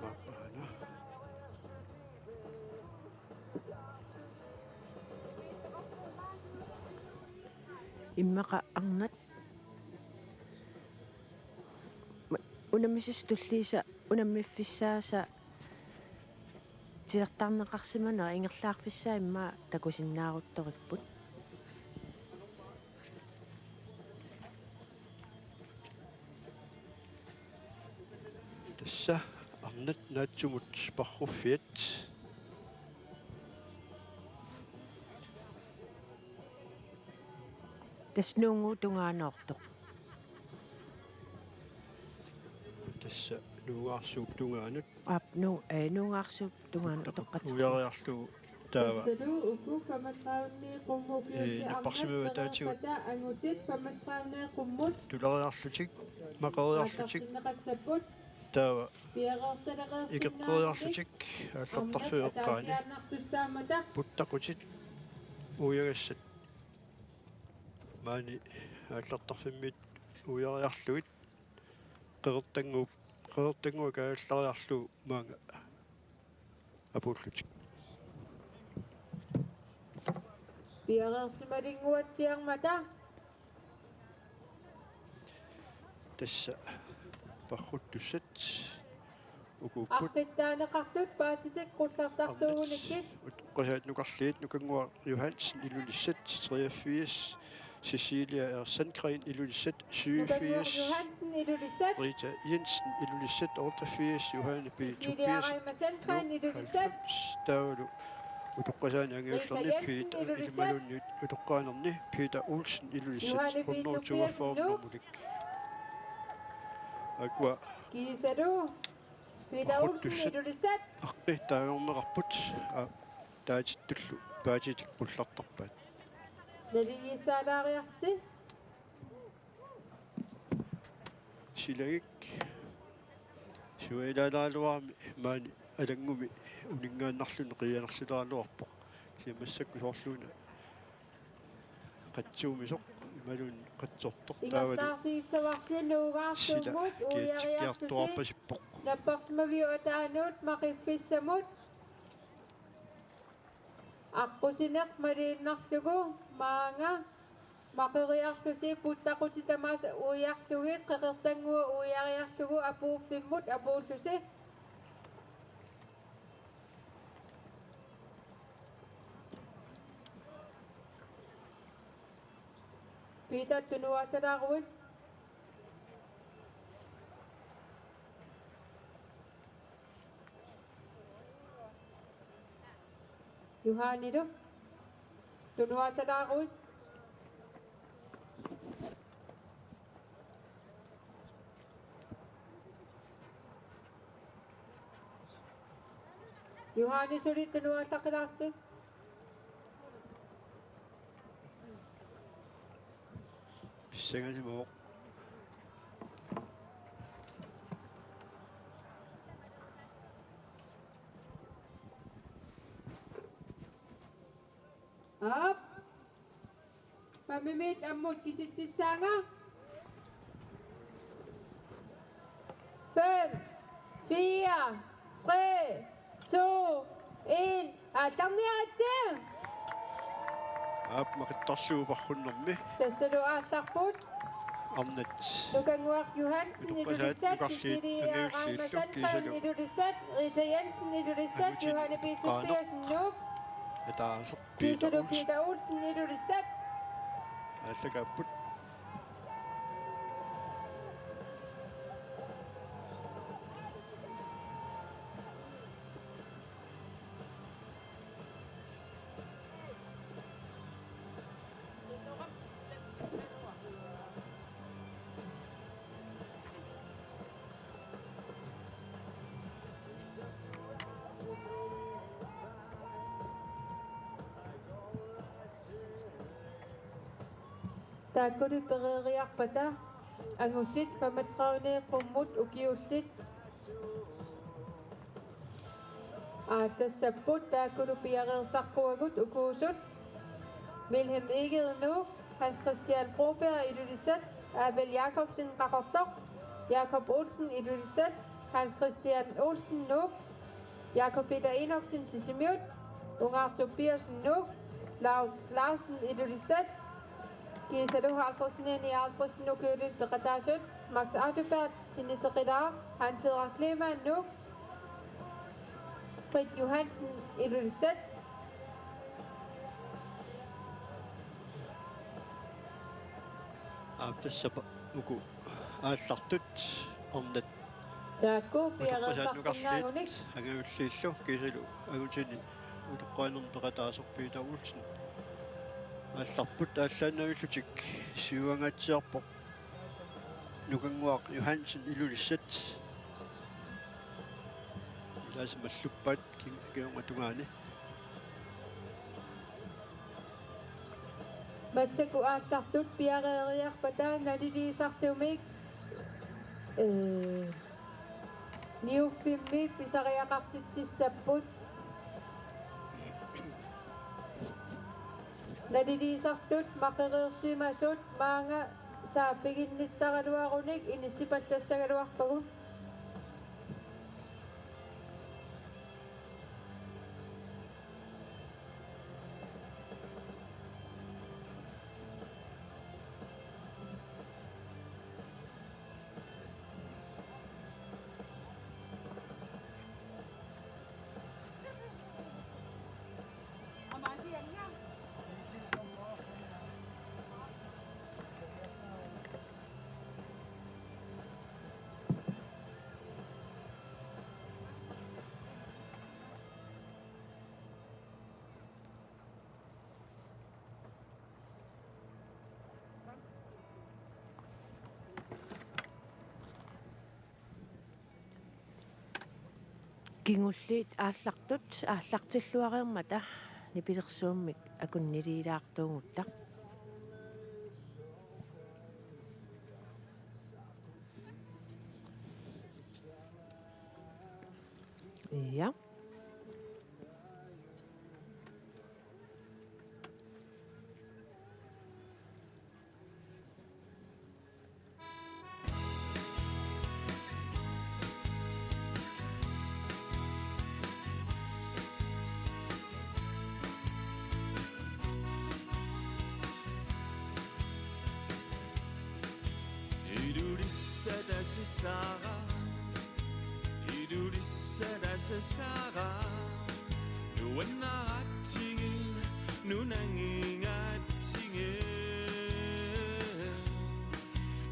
Aana. Immaqa arnat. Ma-, unammisussat tulliisa unammiffissaasa titartarneqarsimanera ingerlaarfissaa immaqa takusinnaaruttoripput. Tassa arnat naatsumut parruffiat. Tassa Nuunnguup tungaanoortoq. Tassa Nuugaarsuup tungaanut. Aap, Nuu-, ee, Nuugaarsuup tungaanut utoqqatserpunga. Uiariarlugu taava. Tassalu uku femogtredive qummut, ee, ukiulli napparsimavaat arnat taatigut. Pareerpata angutit femogtredive qummut. Tuleriarlutik, maqeriarlutik. Aallartinneqassapput. Taava. Piareersalereersinnaaneq. Ikeqqeriarlutik aallartarfiup eqqaani. Arnat ataasiaannartussaammata. Puttaqutit uiagassat. Maani aallartarfimmiit uiariarlugit qeqertannguup, qeqertannguaq kaajallariarlugu maanga apuullutik. Piareersimalinnguatsiarmata. Tassa parruttussat ukuupput. Aqqittaaneqartut paatitik qullartartuugunikkit. Arnat utoqqasaat nukarliit, Nukannguaq Johansen, Ilulissat, treogfirs, Cecilia R. Sandgreen, Ilulissat, syvogfirs, Nukannguaq Johansen, Ilulissat. Rita Jensen, Ilulissat, otteogfirs, Johanne B. Cecilia Tobiassen, Reimar Sandgreen, Nuuk, Ilulissat. Halvfems, taavalu utoqqasaani angajullerni Rita Jensen, Peter, Ilulissat. Ilimaluunniit utoqqaanerni Peter Olsen, Ilulissat, Johanne B. hundrede toogfyrre, Tobiassen, Nuuk. Nummer et. Akua. Kiisalu. Peter Olsen, parruttussat Ilulissat. Aqqi taagorneqarput, aa, taatittullu paatitik qullartarpaat. Naligiissaalaariarsi. Silagik suailaalaaluarami maani alanngumi uninngaannarluni qiianersileraluarpoq. Kisianni massakkut soorluuna qatsuumisoq imaluunniit qatsortoq taavalu ingerlaarfigissavarsi Nuugaarsuummut sila uiariartusi kiatsikkiartuarpasippoq. Napparsimaviup ataanut maqiffissamut aqqusineq maliinnarlugu maanga maqeriarlusi puttaqutit tamaasa uiarlugit qeqertannguaq uiariarlugu apuuffimmut apuullusi. Peter, tunuaattalaaruit. Johannilu. Tunuaattalaaruit. Johanni, suli tunuaallaqqilaarti. Pissangasimavoq. Aap. Mamimit ammut kisitsissaanga. Fem, fire, tre, to, en. Aallarniaritsi. Aap, maqittarlugu parrunnermi. Tassalu aallarput. Arnat. Nukannguaq Johansen, utoqqasaat Ilulissat, nukarliit Cecilia angajulliillu Reimar Sandgreen, kiisalu Ilulissat, Rita Jensen, Ilulissat, angutit Johanne B. Tobiassen, Nuuk. Ataaseq Peter Olsen. Peter Olsen, Ilulissat. Aallakaapput. Taakkulu pereeriarpata angutit femogtredive qummut ukiullit Aallassapput taakkulu piareersarpugut ukuusut: Wilhelm Egede, Nuuk, Hans Christian Broberg, Ilulissat, Abel Jakobsen, Qaqortoq, Jakob Olsen, Ilulissat, Hans Christian Olsen, Nuuk, Jakob Peter Enoksen, Sisimiut, Ungaartuppiussen, Nuuk, Lars Larsen, Ilulissat, kiisalu halvtredsinik nioghalvtredsinik ukiulinnik peqataasut: Max Audeberg, Tiniteqilaaq, Hans Henrik Kleemann, Nuuk, Fred Johansen, Ilulissat. Aap, tassapa uku aallartut arnat taakku utoqqasaannukarliit piareersarsinnaagunik angajulliillu kiisalu angutini utoqqaanermi peqataasoq Peter Olsen aallarput. Aallaannaavillutik siuangaatsiarpoq Nukannguaq Johansen, Ilulissat. Ilaasa malluppaat ki-, kingorna tungaani. Massakkut aallartut piareeriarpata naliliisartumik, ee, niuffimmi pisariaqartitsissapput. Naliliisartut maqereersimasut maanga saaffiginnittaraluarunik inissipallassagaluarpagut. Kingulliit aallartut aallartilluareermata nipilersuummik akunniliilaartuugutta. Ja. Ilulissat asassaaq, Ilulissat asassaaq, nuannaratsigit nunanngingaatsigut.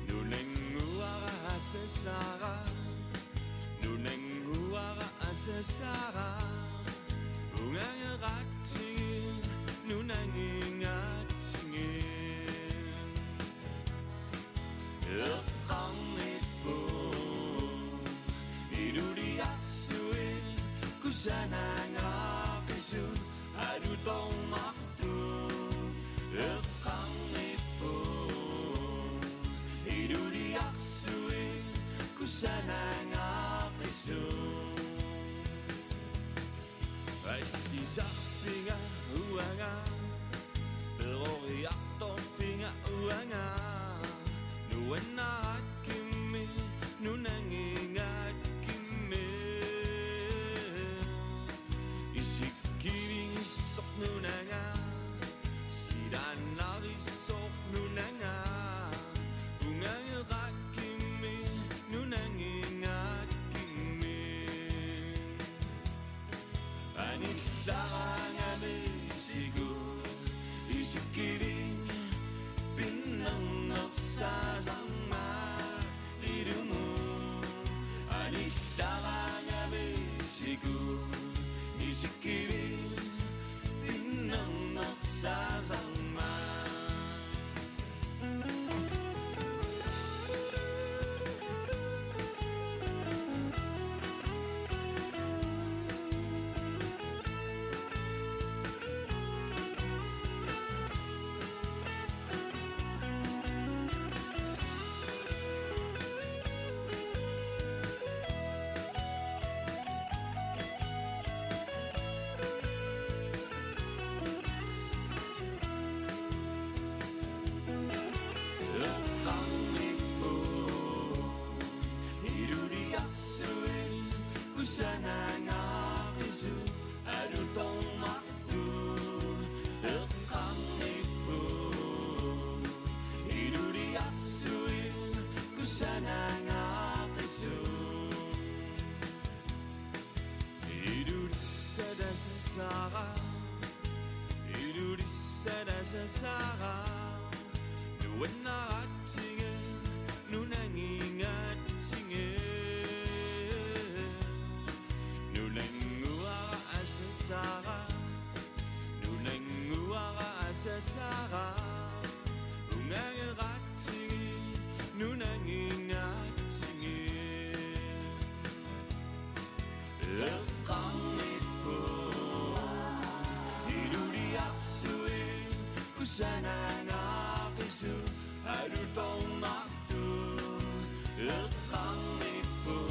Nunannguara asassaaq, Nunannguara asassaaq, ungangeratsigit nunanngingaatsigut. Eqqarnipput iluliarsuit kusanangaaqisut alutornartut. Eqqarnipput iluliarsuit kusanangaaqisut. Allisarpunga uanga, peroriartorpunga uanga, nuannarakkimmi nunanngingaakkimmi. Isikkivigissoq nunanga, silaannarissoq nunanga, ungangeqakkimmi nunanngingaakkimmi. Anillara Kusanangaaqisut alutornartut eqqarnipput. Iluliarsuit kusanangaaqisut. Ilulissat asasara, Ilulissat asasara. Nuannaratsigit, nunanngingaatsigut. Nunannguara asasara, nunannguara asasara. Unangeratsigit, nunanngingaatsigut. Eqqarnipput, iluliarsuit kusanangaaqisut alutornartut. Eqqarnipput,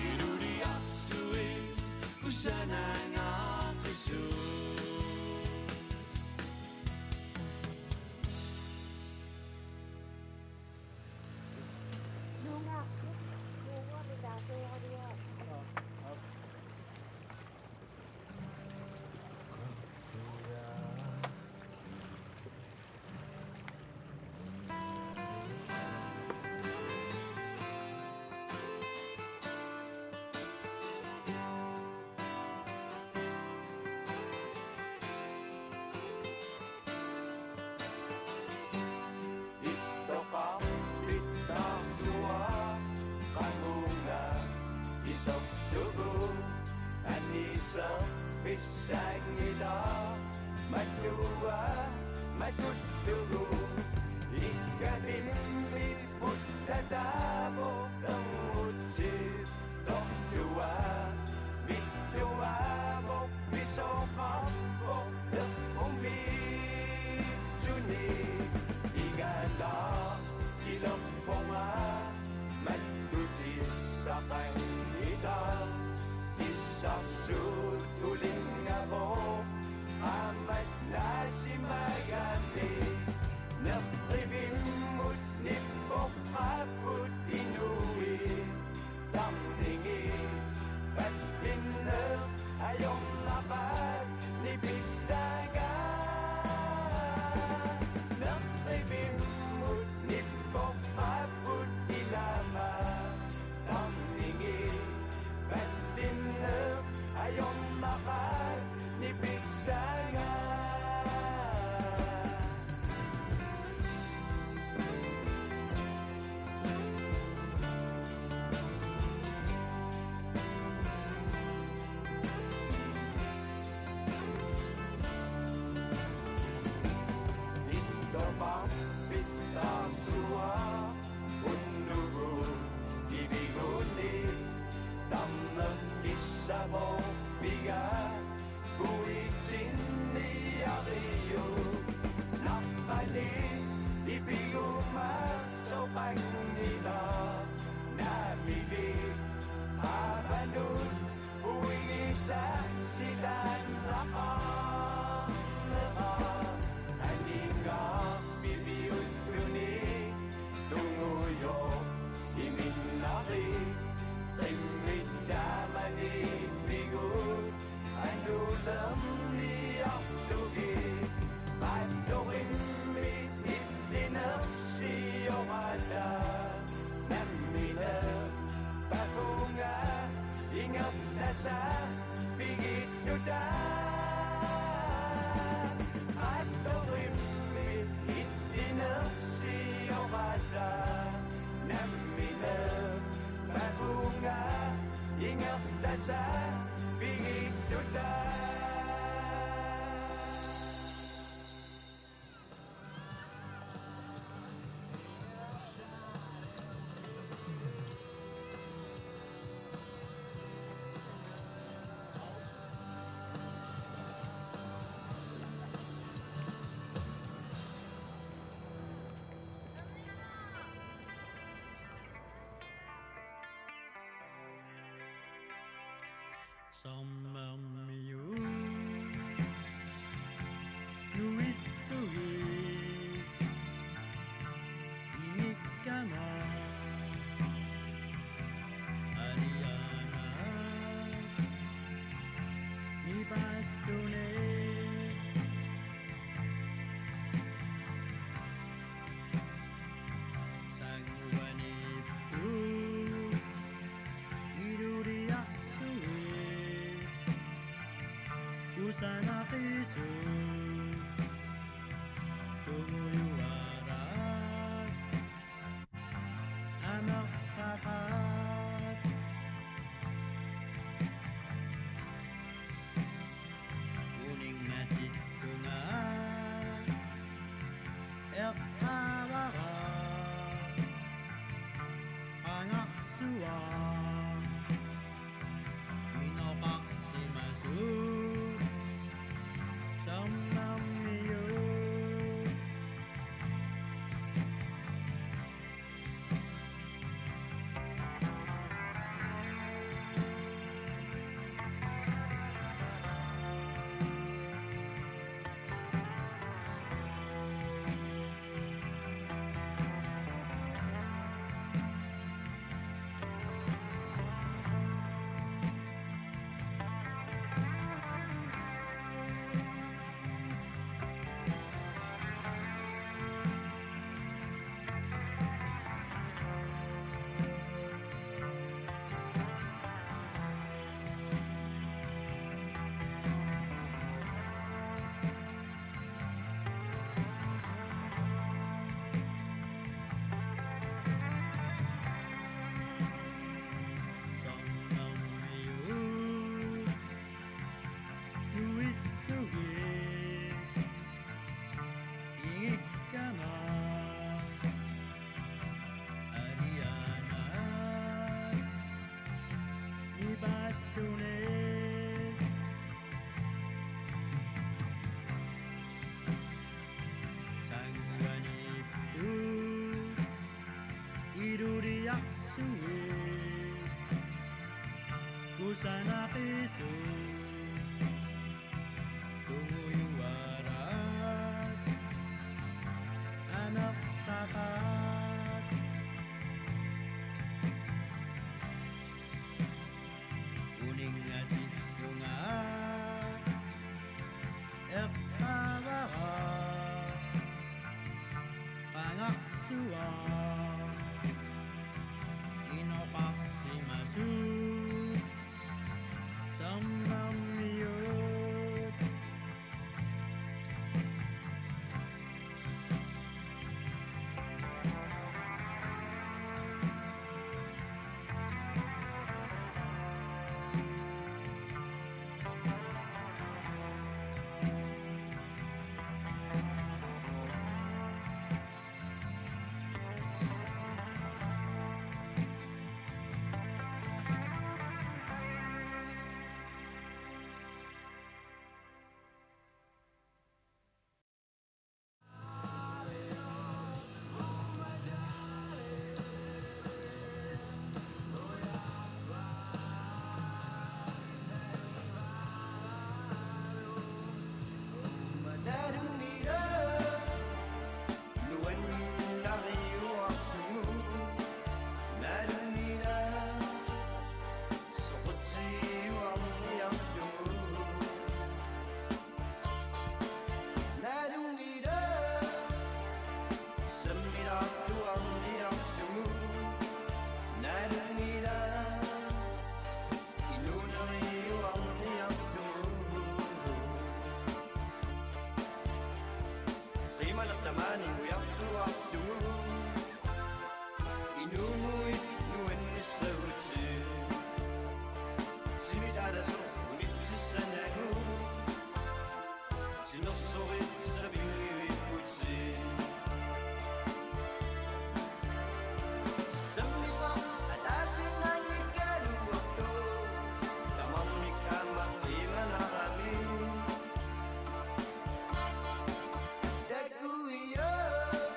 iluliarsuit kusanangaaqisut. Ittoqarfittaarsuaq qamunga iserlugu aniserfissanngilaq matua matullugu. Ikkavimmi puttataavoq ermutsit torlua vittuaavoq pisoqarpoq eqqumiitsuni. Igalaaq kilerpunga mattutissaqanngitaq. Kissarsuut ulinngavoq qaammat naasimagami. Nerrivimmut nippoqqaapput inuit tarningit. Pallinneq ajornaqaaq nipissagaa. Nerrivimmut nippoqqaapput ilama tarningit. Pallinneq ajornaqaaq nipissagaa. Ittoqarfittaarsuaq unnugu kiviguni. Tarneq kissavoq piga puitsinniariuk. Naqqani ipigumasoqanngilaq naamivik aavanut uigisaat silaannaqarneqaaq. Aningaasarfiulluni tungujoq iminnarit qimmit taamani pigut anulerniartugit. Qattorimmi illinersioratta nammineq papunga ingerlasaq pigittutaa. Qattorimmi illinersioratta nammineq papunga ingerlasaq pigittutaa. Sammermiut nuillugit inikkama. Aliana Eqqaavara qangarsuaq inoqarsimasoq, Sermermiut. Nuitsugi ingikkama aliana nipaattunik sanganiittut iluliarsuit kusanaqisut tungujualat amertaqaat. Uninngatinnguaq eqqaavara qangarsuaq inoqarsimasoq, Sermermiut. Nalunngilaq sammilaartuarniarlugu. Nalunngilaq inuuneriuarniarlugu. Qiimaneq tamaani ujartuarlugu. Inuuguit nuannissagutsigu. Timit alasoq unitsissanagu. Timersorit sapinngivipput. Sammisaq ataasiinnaanngikkaluartoq. Tamarmik aamma qiimanarami. Takuiuk.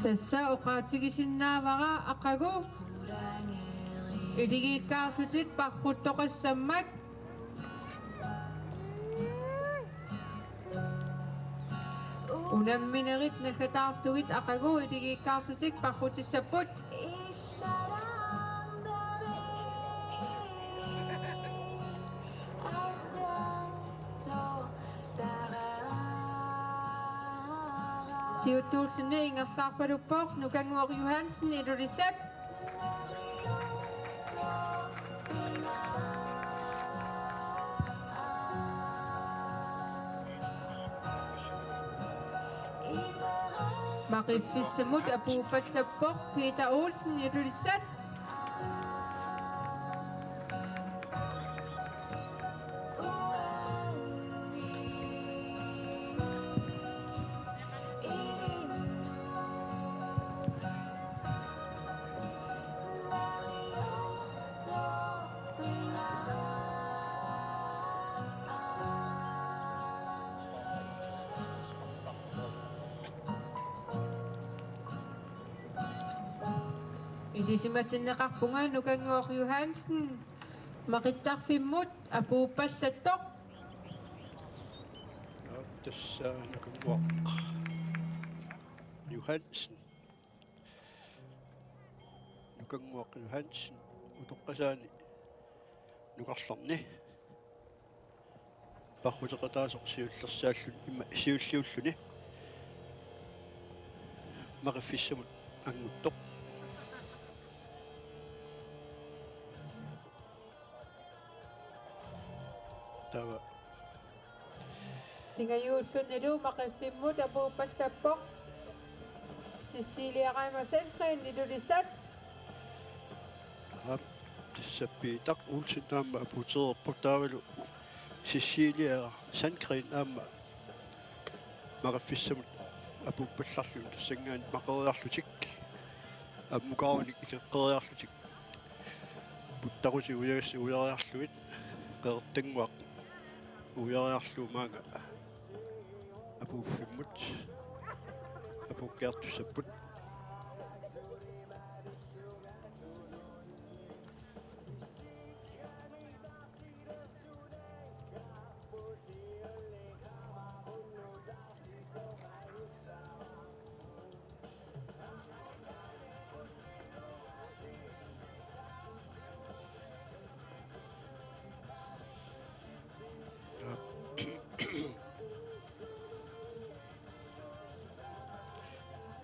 Tassa oqaatigisinnaavara aqagu iligiikkaarlutik parruttoqassammat. Unamminerit naggataarlugit aqagu iligiikkaarlutik parrutissapput. Siuttuulluni ingerlaarpaluppoq Nukannguaq Johansen, Ilulissat. Maqiffissamut apuuppallappoq Peter Olsen, Ilulissat. Ilisimatinneqarpunga Nukannguaq Johansen Maqittarfimmut apuuppallattoq. Tassa Nukannguaq Johansen. Nukannguaq Johansen utoqqasaani nukarlerni parruteqataasoq siullersaalluni, ima siulliulluni maqiffissamut anguttoq. Taava. Pingajuullunilu maqiffimmut apuuppallappoq Cecilia Reimer Sandgreen, Ilulissat. Aap, tassa Peter Olsen aamma apuutereerpoq, taavalu Cecilia Sandgreen aamma maqiffissamut apuuppallarlugu, tassanngaanniit maqeriarlutik ammukaarunik ikeqqeriarlutik puttaqutik uiagas-, uiariarlugit Qeqertannguaq uiariarlugu maanga apuuffimmut apuukkiartussapput.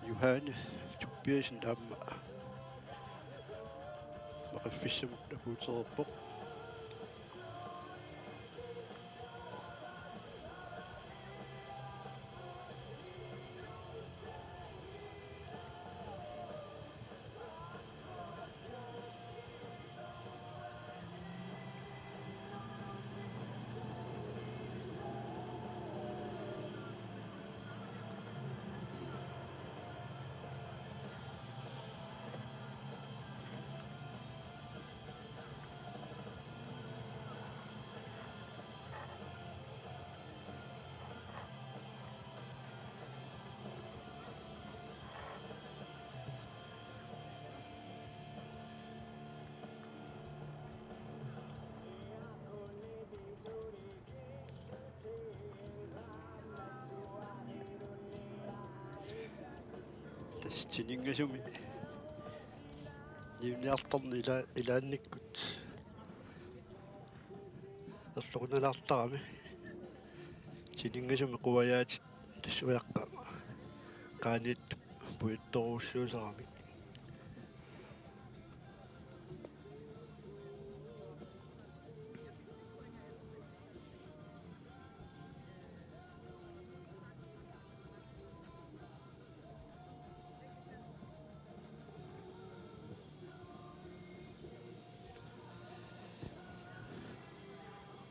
Johanne Tobiassen aamma maqiffissamut apuutereerpoq. Tassa tiningasumi niunniartarneq ila-, ilaannikkut erloqunalaartarami. Tiningasumi quajaatit tassa ujaqqat qaaniittup pujattorujussuusaramik.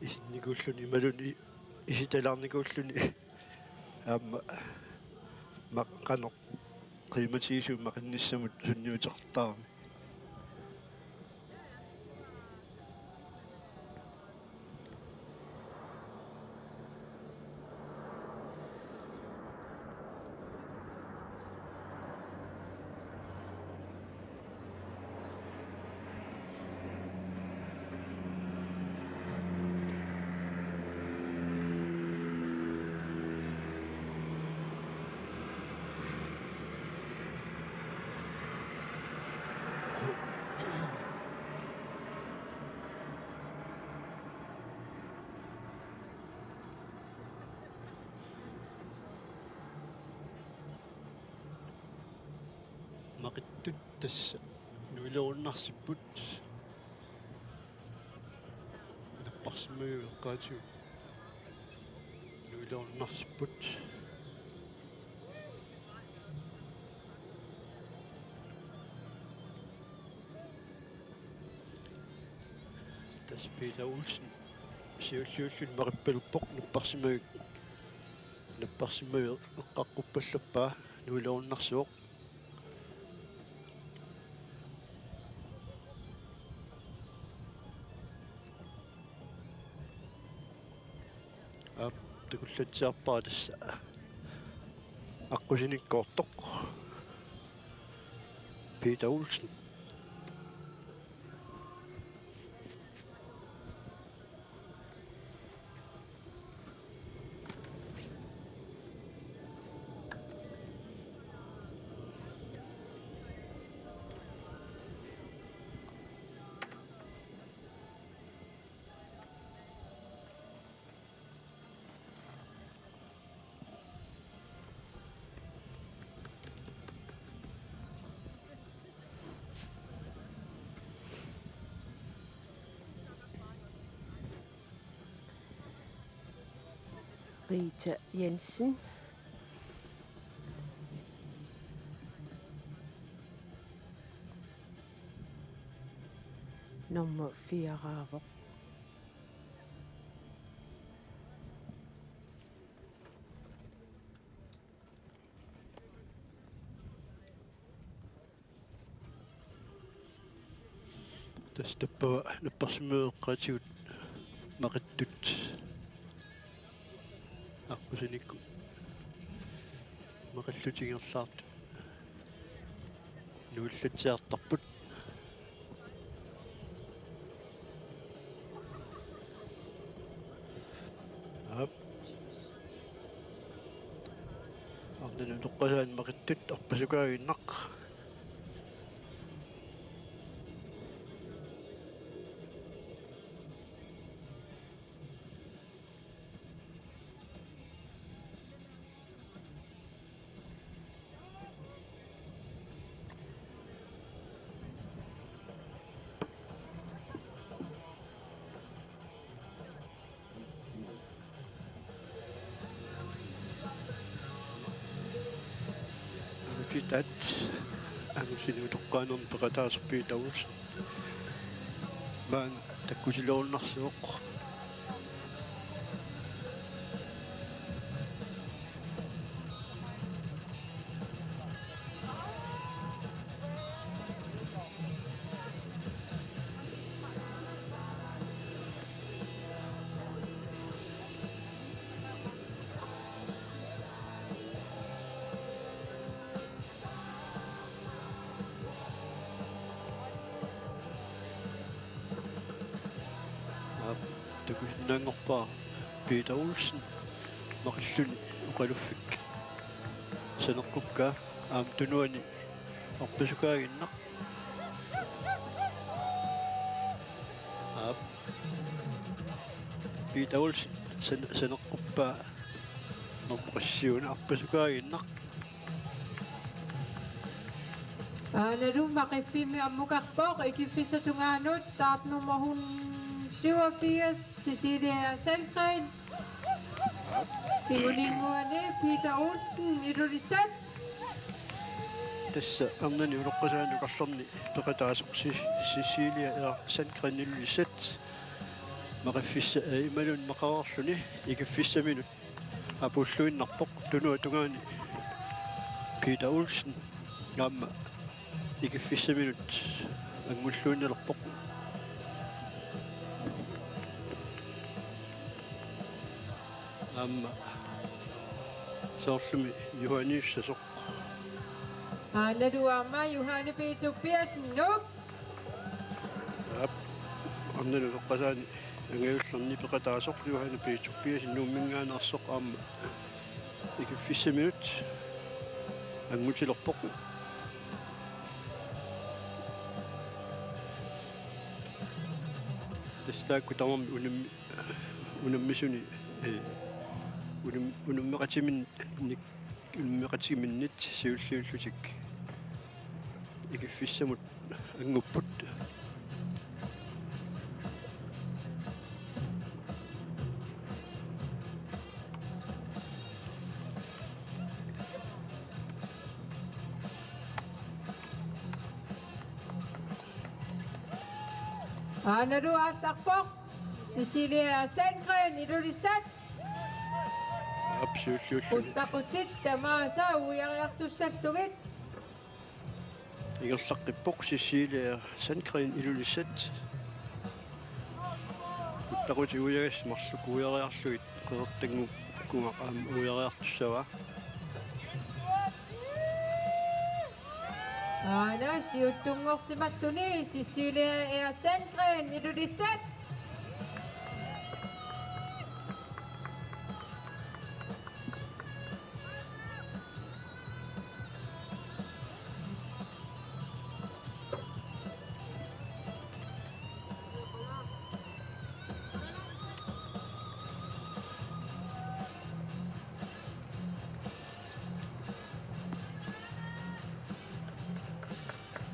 Isinnikuulluni imaluunniit isitalaarnikuulluni aamma ma-, qanoq qiimatigisumik maqinnissamut sunniuteqartarami. Maqattut tassa nuilerunnarsipput. Napparsimmaviup eqqaatigut nuilerunnarsipput. Tassa Peter Olsen siulliulluni maqippalerpoq, napparsimmavik, napparsimmaviup eqqaqquppallerpaa nuilerunnarsivoq. Aap, takullatsiarpara tassa aqqusinikkoortoq Peter Olsen. Rita Jensen. Nummer fire-raavoq. Tassa tappava napparsimmaviup eqqaatigut Maqattut aqqusinikut maqallutik ingerlaartut nuillatsiartarput. Aap. Arnanut utoqqasaani Maqattut arpasukaaginnaq. Angutit aat, angusinik utoqqaanermi peqataasoq Peter Olsen. Maanga takkutilerunnarsivoq. Aap, takusinnaanngorpara Peter Olsen maqalluni oqaluffik saneqqukkaa, aamma tunuani arpasukaaginnaq. Aap. Peter Olsen san-, saneqquppaa nummer syv arpasukaaginnaq. Aanalu Maqiffimmi ammukarpoq, ikiffissap tungaanut startnummer hundrede syvogfirs, Cecilia Sandgreen. Kinguninnguani Peter Olsen, Ilulissat. Tassa arnani utoqqasaani oqarluni peqataasoq Si-, Cecilia Sandgreen, Ilulissat. Maqiffissa-, eh, imaluunniit maqareerluni ikiffissaminut apuulluinnarpoq, tunuata tungaani Peter Olsen aamma ikiffissaminut angulluinnalerpoq. Aamma soorlumi Johanniussasoq. Aanalu aamma Johanne P. Tobiassen, Nuuk. Aap, arnanut utoqqasaani angajullerni peqataasoq Johanne P. Tobiassen Nuumminngaanneersoq aamma ikiffissaminut angutilerpoq. Tassa taakku tamarmik unammi-, unammisuni, eh, unam-, unammeqatiminnik, unammeqatiminnit siulliullutik ikiffissamut angupput. Aanalu aallarpoq Cecilia Sandgren, Ilulissat. Aap, siulliulluni. Puttaqutit tamaasa uiariartussallugit. Ingerlaqqippoq Cecilia Sandgren, Ilulissat. Puttaqutit uiagassat marluk uiariarlugit Qeqertannguup Kungaq aamma uiariartussavaa. Aana siuttunngorsimalluni Cecilia Sandgren, Ilulissat.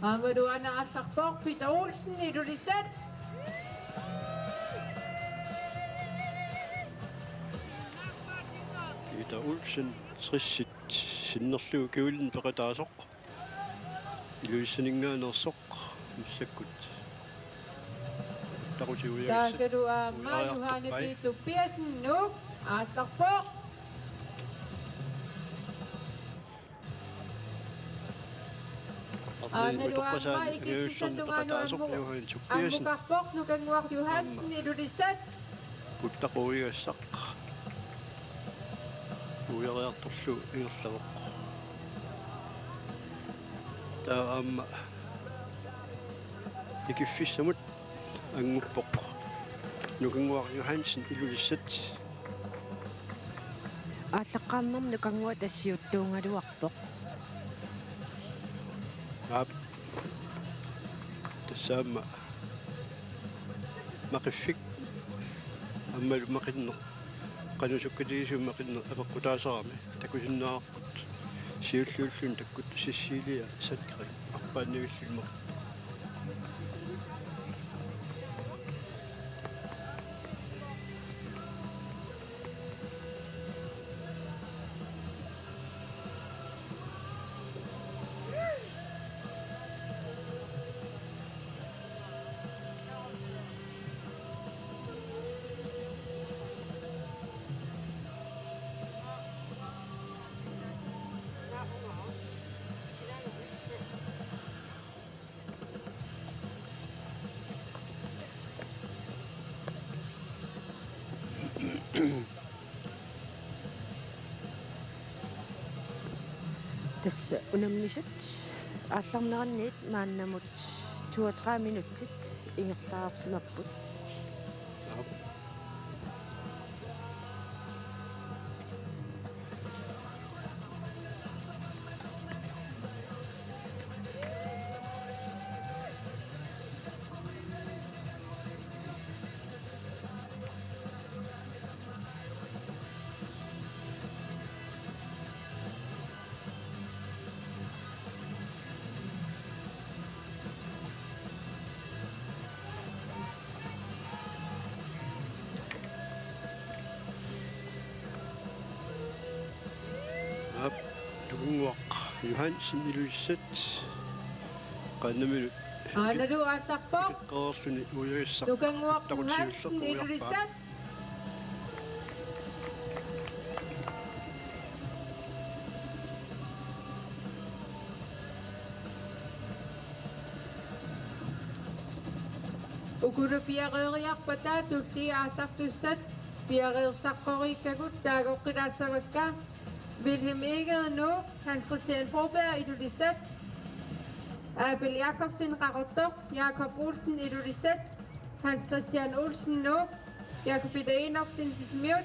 Aammalu aana aallarpoq Peter Olsen, Ilulissat. Peter Olsen, tressit sinnerlugu kjolini peqataasoq. Ilulissaninngaanneersoq massakkut. Taquti uiagassat. Taakkalu aamma uiariartorpai. Johanne P. Tobiassen, Nuuk, aallarpoq. Aanalu aamma utoqqasaani uiagassanut peqataasoq Johanne Tobiassen. Ammukarpoq Nukannguaq Johansen, aamma Ilulissat. Puttaqut uiagassaq uiariartorlugu ingerlavoq. Taava aamma ikiffissamut anguppoq Nukannguaq Johansen, Ilulissat. Aallaqqaammut Nukannguaq tassa siuttuugaluarpoq. Aap. Tassa aamma maqiffik aammalu maqinneq, qanoq sukkatigisumik maqinneq apeqqutaasarami takusinnaavarput. Siulliulluni takkuttoq Cecilia Sandgren arpaannavilluni maqinneq. Tassa unammisut aallarneranniit maannamut toogtredive minutsit ingerlaarsimapput. Aap, Nukannguaq Johansen, Ilulissat. Qaannamilu. Aanalu aallarpoq. Qeerluni uiagassaq. Nukannguaq Johansen, Ilulissat. Ukulu piareeriarpata tulliit aallartussat piareersaqqoriikkagut taagoqqilaassavakka: Wilhelm Egede, Nuuk, Hans Christian Broberg, Ilulissat, Abel Jakobsen, Qaqortoq, Jakob Olsen, Ilulissat, Hans Christian Olsen, Nuuk, Jakob Peter Enoksen, Sisimiut,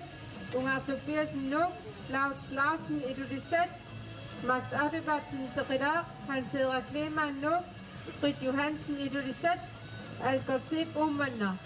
Ungaaq Tobiassen, Nuuk, Claus Larsen, Ilulissat, Max Adebatten, Teqilaaq, Hans Henrik Lehmann, Nuuk, Britt Johansen, Ilulissat, Albert Zeeb, Uummannaq.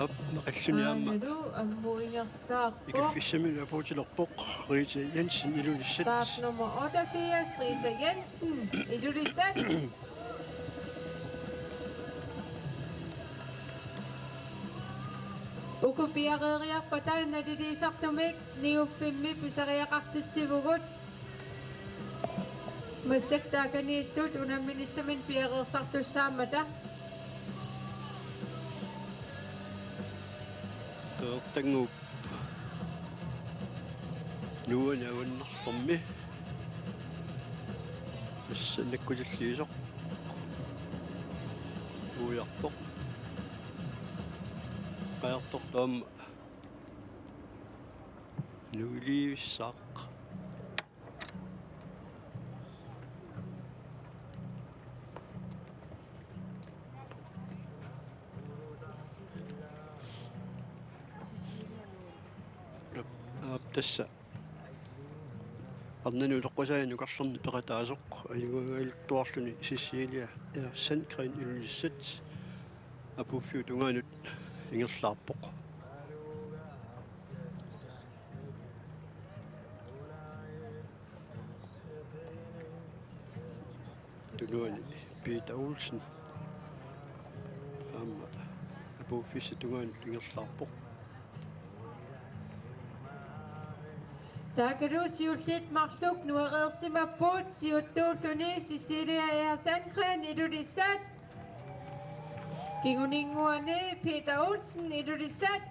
Aap, naqilluni aamma. Aanalu ammut ingerlaarpoq. Ikiffissami apuutilerpoq Rita Jensen, Ilulissat. Start nummer otteogfirs, Rita Jensen, Ilulissat. Uku piareeriarpata naliliisartumik niuffimmi pisariaqartitsivugut. Massakkut taakaniittut unamminissaminnik piareersartussaammata. Qeqertannguup nuuani avannarlermi. Tassa nakkutilliisoq. Uiartoq. Qajartortoq aamma nuilivissaaq. Aap, tassa. Arnani utoqqasaani nukarlerni peqataasoq, ajugaangajaluttuarluni Cecilia R. Sandgreen, Ilulissat, apuuffiup tungaanut ingerlaarpoq. Tunuani Peter Olsen aamma apuuffissap tungaanut ingerlaarpoq. Taakalu siulliit marluk nuereersimapput, siuttuulluni Cecilia R. Sandgreen, Ilulissat. Kinguninnguani Peter Olsen, Ilulissat.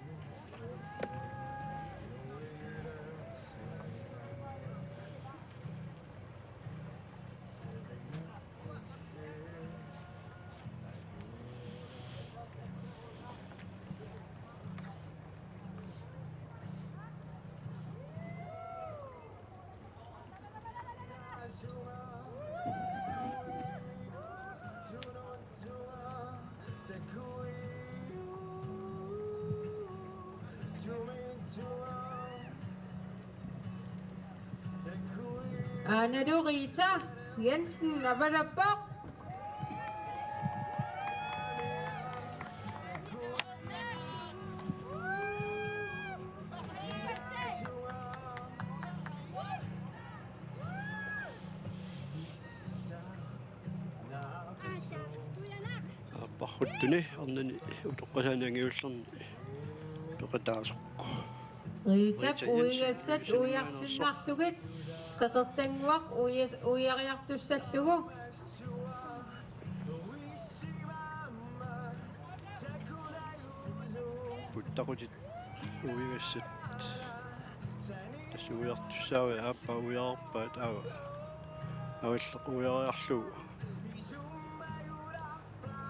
Aanalu Rita Jensen avalappoq. Aapparhuttuni arnani utoqqasaani angajullerni peqataasoq. Riitap Rita Jensen uigassat uiarsinnarlugit Qeqertannguaq uias-, uiariartussallugu. Puttaqutit uigassat. Tassa uiartussaavat, aappaa uiarpaat, aava. Avalleq uiariarlugu.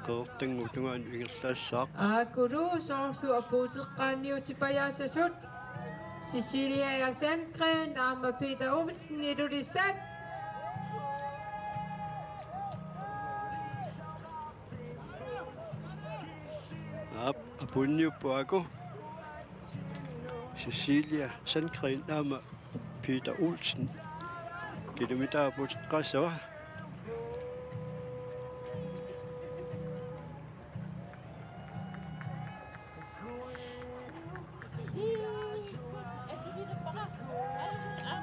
Qeqertannguup tungaanut ingerlaassaaq. Aakkulu soorlu apuuteqqaanniutipajaassasut Cecilia Sandgreen aamma Peter Olsen, Ilulissat. Aap, apuunniupput aaku. Cecilia Sandgreen aamma Peter Olsen. Kilometer apuuteqqaassava.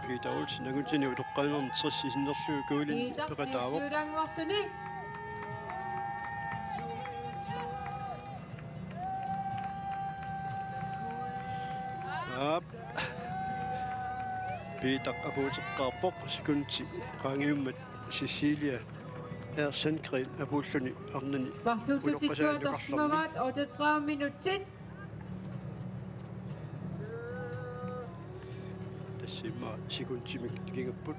Peter Olsen angutini utoqqaanermi tres sinnerlugu kuulin peqataavoq. Peter Silviulanguarluni. Aap. Peter apuuteqqaarpoq, sekundi qaangiummat Cecilia R. Sandgreen apuulluni arnani. Marluullutik utoqqasaani nukarlermi. Torsimavaat otteogtredive minutsit. Tassa immaqa sekundimik nikingapput.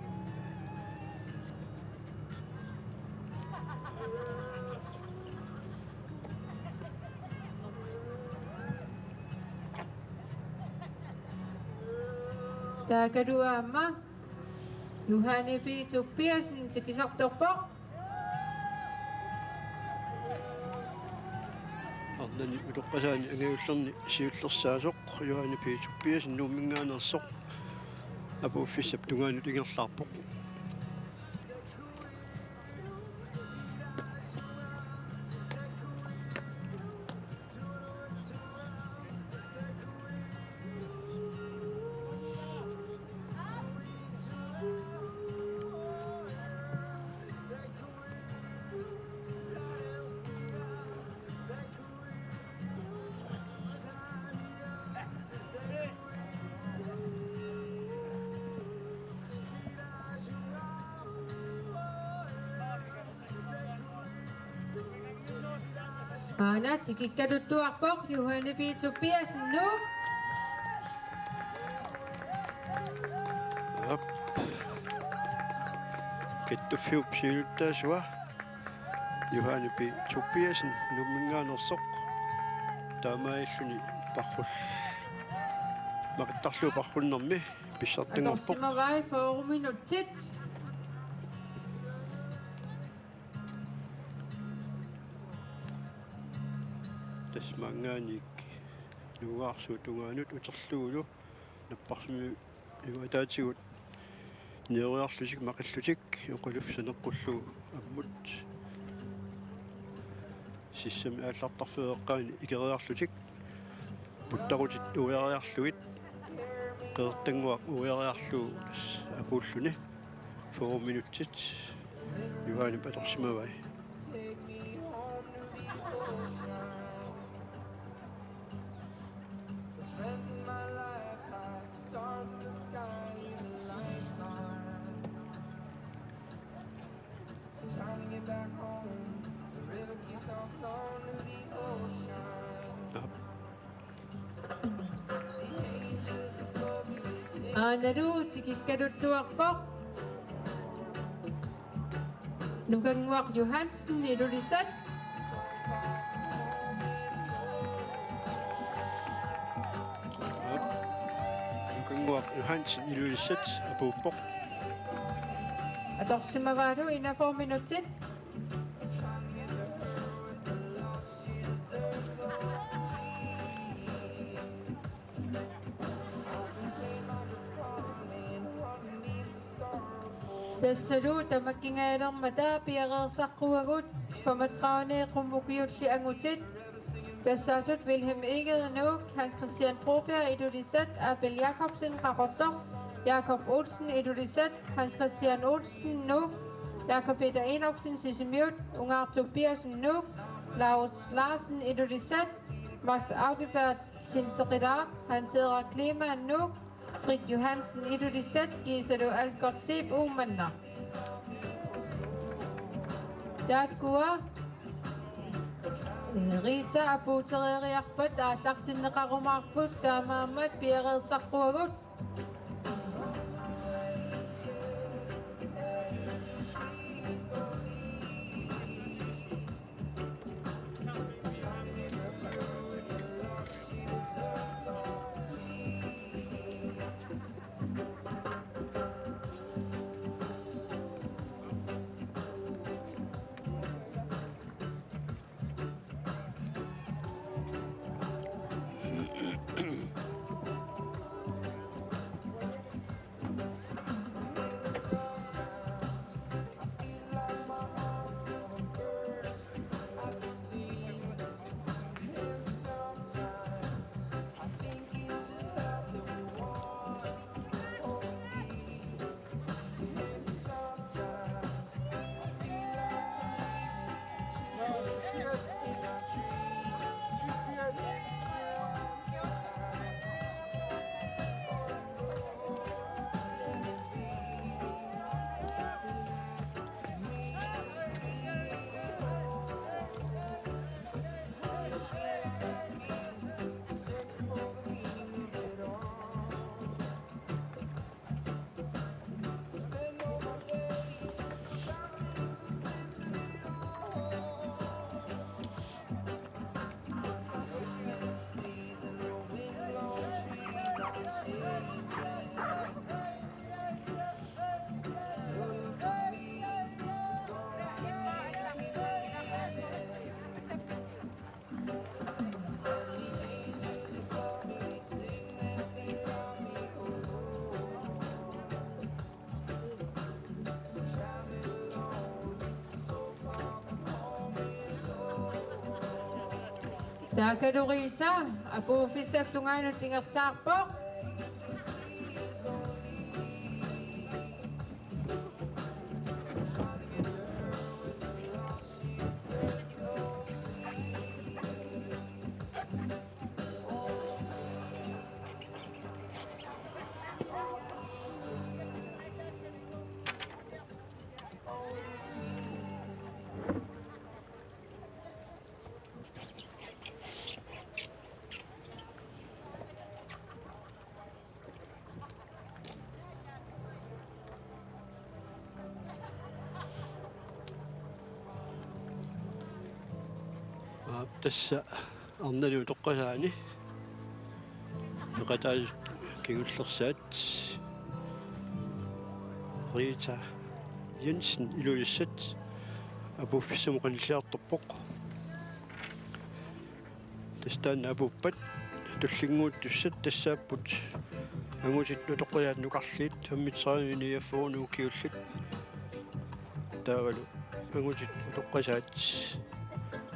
Taakalu aamma Juhani P. Tobiassen tikisartorpoq. Arnani utoqqasaani angajullerni siullersaasoq Juhani P. Tobiassen Nuumminngaanneersoq apuuffissap tungaanut ingerlaarpoq. Aana tikikkaluttuarpoq Johanne P. Tobiassen, Nuuk. Aap. Kattuffiup siulittaasua Johanne P. Tobiassen Nuumminngaanneersoq. Taamaalilluni parrul-, maqittarlugu parrunnermi pissartanngorpoq. Atorsimavai fyrre minutsit. Tassa maanngaanniit Nuugaarsuup tungaanut uterlugulu napparsimmavimmi ataatigut nioriarlutik maqillutik oqaluffik saneqqullugu ammut sissami aallartarfeeqqaani ikeriarlutik puttaqutit uiariarlugit qeqertannguaq uiariarlugu tassa apuulluni. Fyrre minutsit Johanne atorsimavai. Aanalu tikikkaluttuarpoq Nukannguaq Johansen, Ilulissat. Nukannguaq Johansen, Ilulissat, apuuppoq. Atorsimavaalu enogfyrre minutsit. Tassalu tamakkingajalermata piareersaqquagut femogtredive qummut ukiulli angutit. Tassaasut Vilhelm Egede, Nuuk, Hans Christian Broberg, Ilulissat, Abel Jakobsen, Qaqortoq, Jakob Olsen, Ilulissat, Hans Christian Olsen, Nuuk, Jakob Peter Enoksen, Sisimiut, Ungaaq Tobiassen, Nuuk, Laurits Larsen, Ilulissat, Max Audibert, Tinseqilaaq, Hans Erik Kleemann, Nuuk, Frit Johansen, Ilulissat, kiisalu Albert Zeeb, Uummannaq. Taakkua Rita apuutereeriarpat aallartinneqarumaarput, taamaammat piareersaqquagut. Taakku Rita apuuffissap tungaanut ingerlaarpoq. Tassa arnani utoqqasaani peqataasut kingullersaat Rita Jensen Ilulissat apuuffissamut qanilliartorpoq. Tassa taanna apuuppat tullinnguuttussat tassaapput angutit utoqqasaat nukarliit femogtredive niogfyrre ukiullit. Taavalu angutit utoqqasaat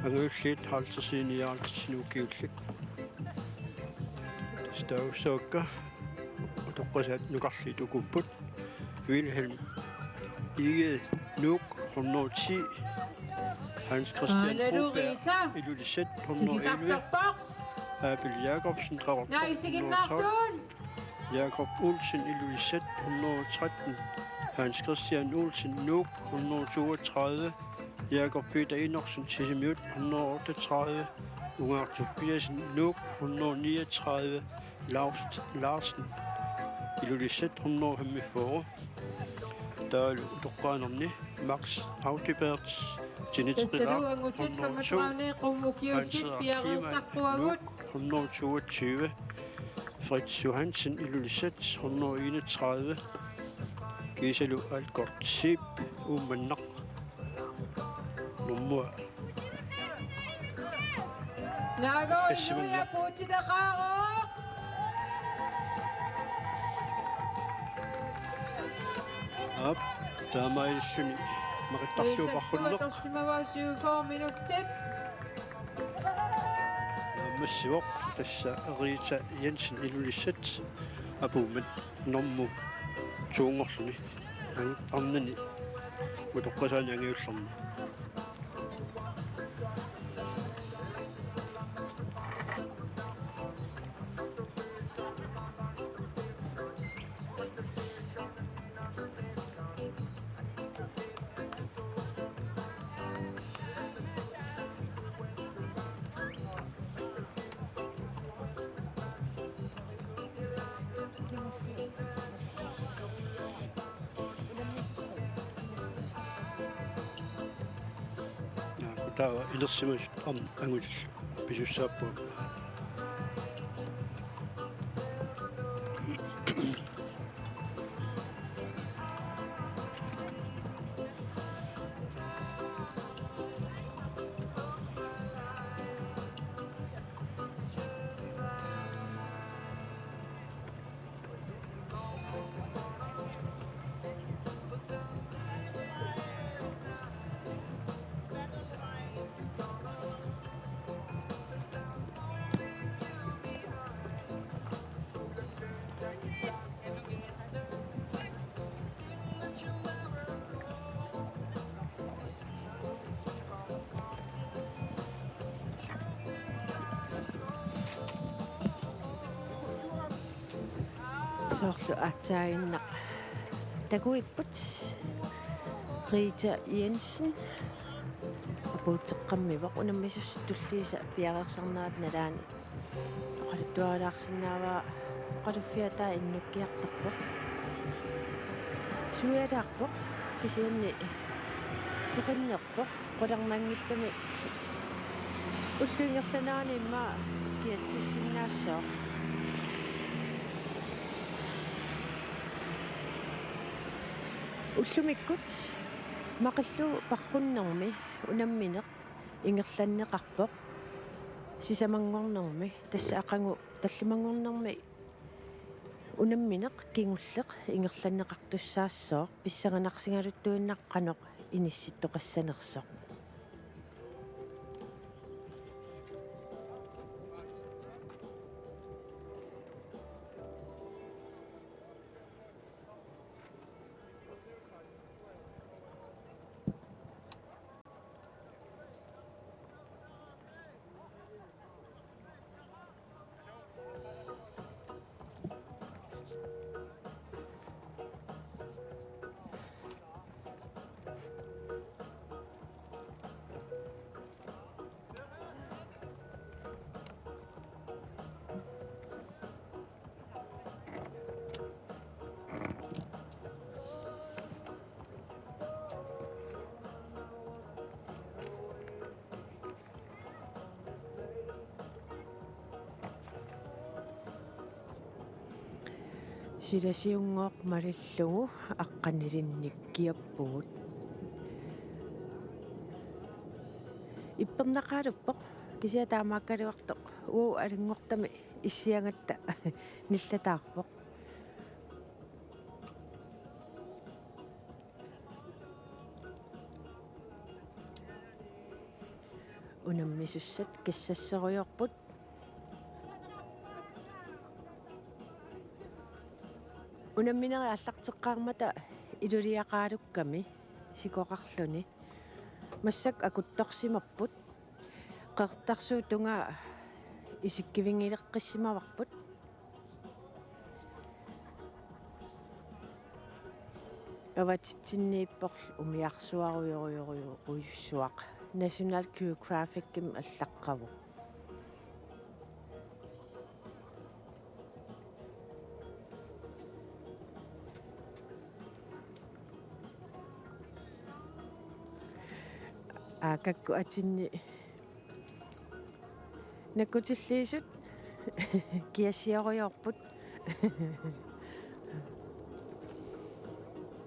angajulliit halvtredsit nioghalvtredsit ukiullit. Tassa taagussaavakka utoqqasaat nukarliit ukuupput: Wilhelm Egede, Nuuk, hundrede og ti, Hans Christian Broberg, Ilulissat, hundrede og elleve, Abel Jakobsen, Qaqortoq, hundrede og tolv, Jakob Olsen, Ilulissat, hundrede og tretten, Hans Christian Olsen, Nuuk, hundrede og toogtredive, Jakob Peter Enoksen, Sisimiut, hundrede og otteogtredive, Ungaaq Tobiassen, Nuuk, hundrede og niogtredive, Laust Larsen, Ilulissat, hundrede og femogfyrre. Taavalu utoqqaanerni Max Audibert, Tinitsi Qilaa, hundrede og to, Hans Henrik Kielmann, Nuuk, hundrede og toogtyve, Fritz Johansen, Ilulissat, hundrede og enogtredive, kiisalu Algoth Zeeb, Uummannaq, nummer Naago Illuja puutitaqaarooq. Aap, taamaalilluni maqittarlugu parrunneq. Atorsimavaa syvogfyrre minutsit. Naammassivoq tassa Rita Jensen Ilulissat apuummat normu toonngorluni an-, arnani utoqqasaani angajullerni. Taava inersimasut aamma angutillu pisussaapput. Soorlu aatsaaginnaq takuipput. Rita Jensen apuuteqqammivoq, unammisussat tulliisa piareersarnerata nalaani oqaluttuarilaarsinnaavaa, oqaluffiataa innukkiartorpoq. Suialaarpoq kisianni seqinnerpoq. Qularnanngitsumik ullup ingerlanerani immaqa kiatsissinnaassooq. Ullumikkut maqillugu parrunnermi unammineq ingerlanneqarpoq sisamanngornermi, tassa aqagu tallimanngornermi unammineq kingulleq ingerlanneqartussaassooq, pissanganarsigaluttuinnaq qanoq inissittoqassanersoq. Silasiunngooq malillugu aqqanilinnik kiappugut. Ippernaqaaluppoq, kisianni taamaakkaluartoq uu alunngortami issiagatta nillataarpoq. Unammisussat kassasserujoorput. Unamminerit aallarteqqaarmata iluliaqaalukkami sikoqarluni. Massakkut akuttorsimapput. Qeqertarsuup tungaa isikkivinngileqqissimavarput. Avatitsinniipporlu umiarsuarujorujorujussuaq. National Geographicimi allaqqavoq. Aakakkut atinni nakkutilliisut kiassiorujorput.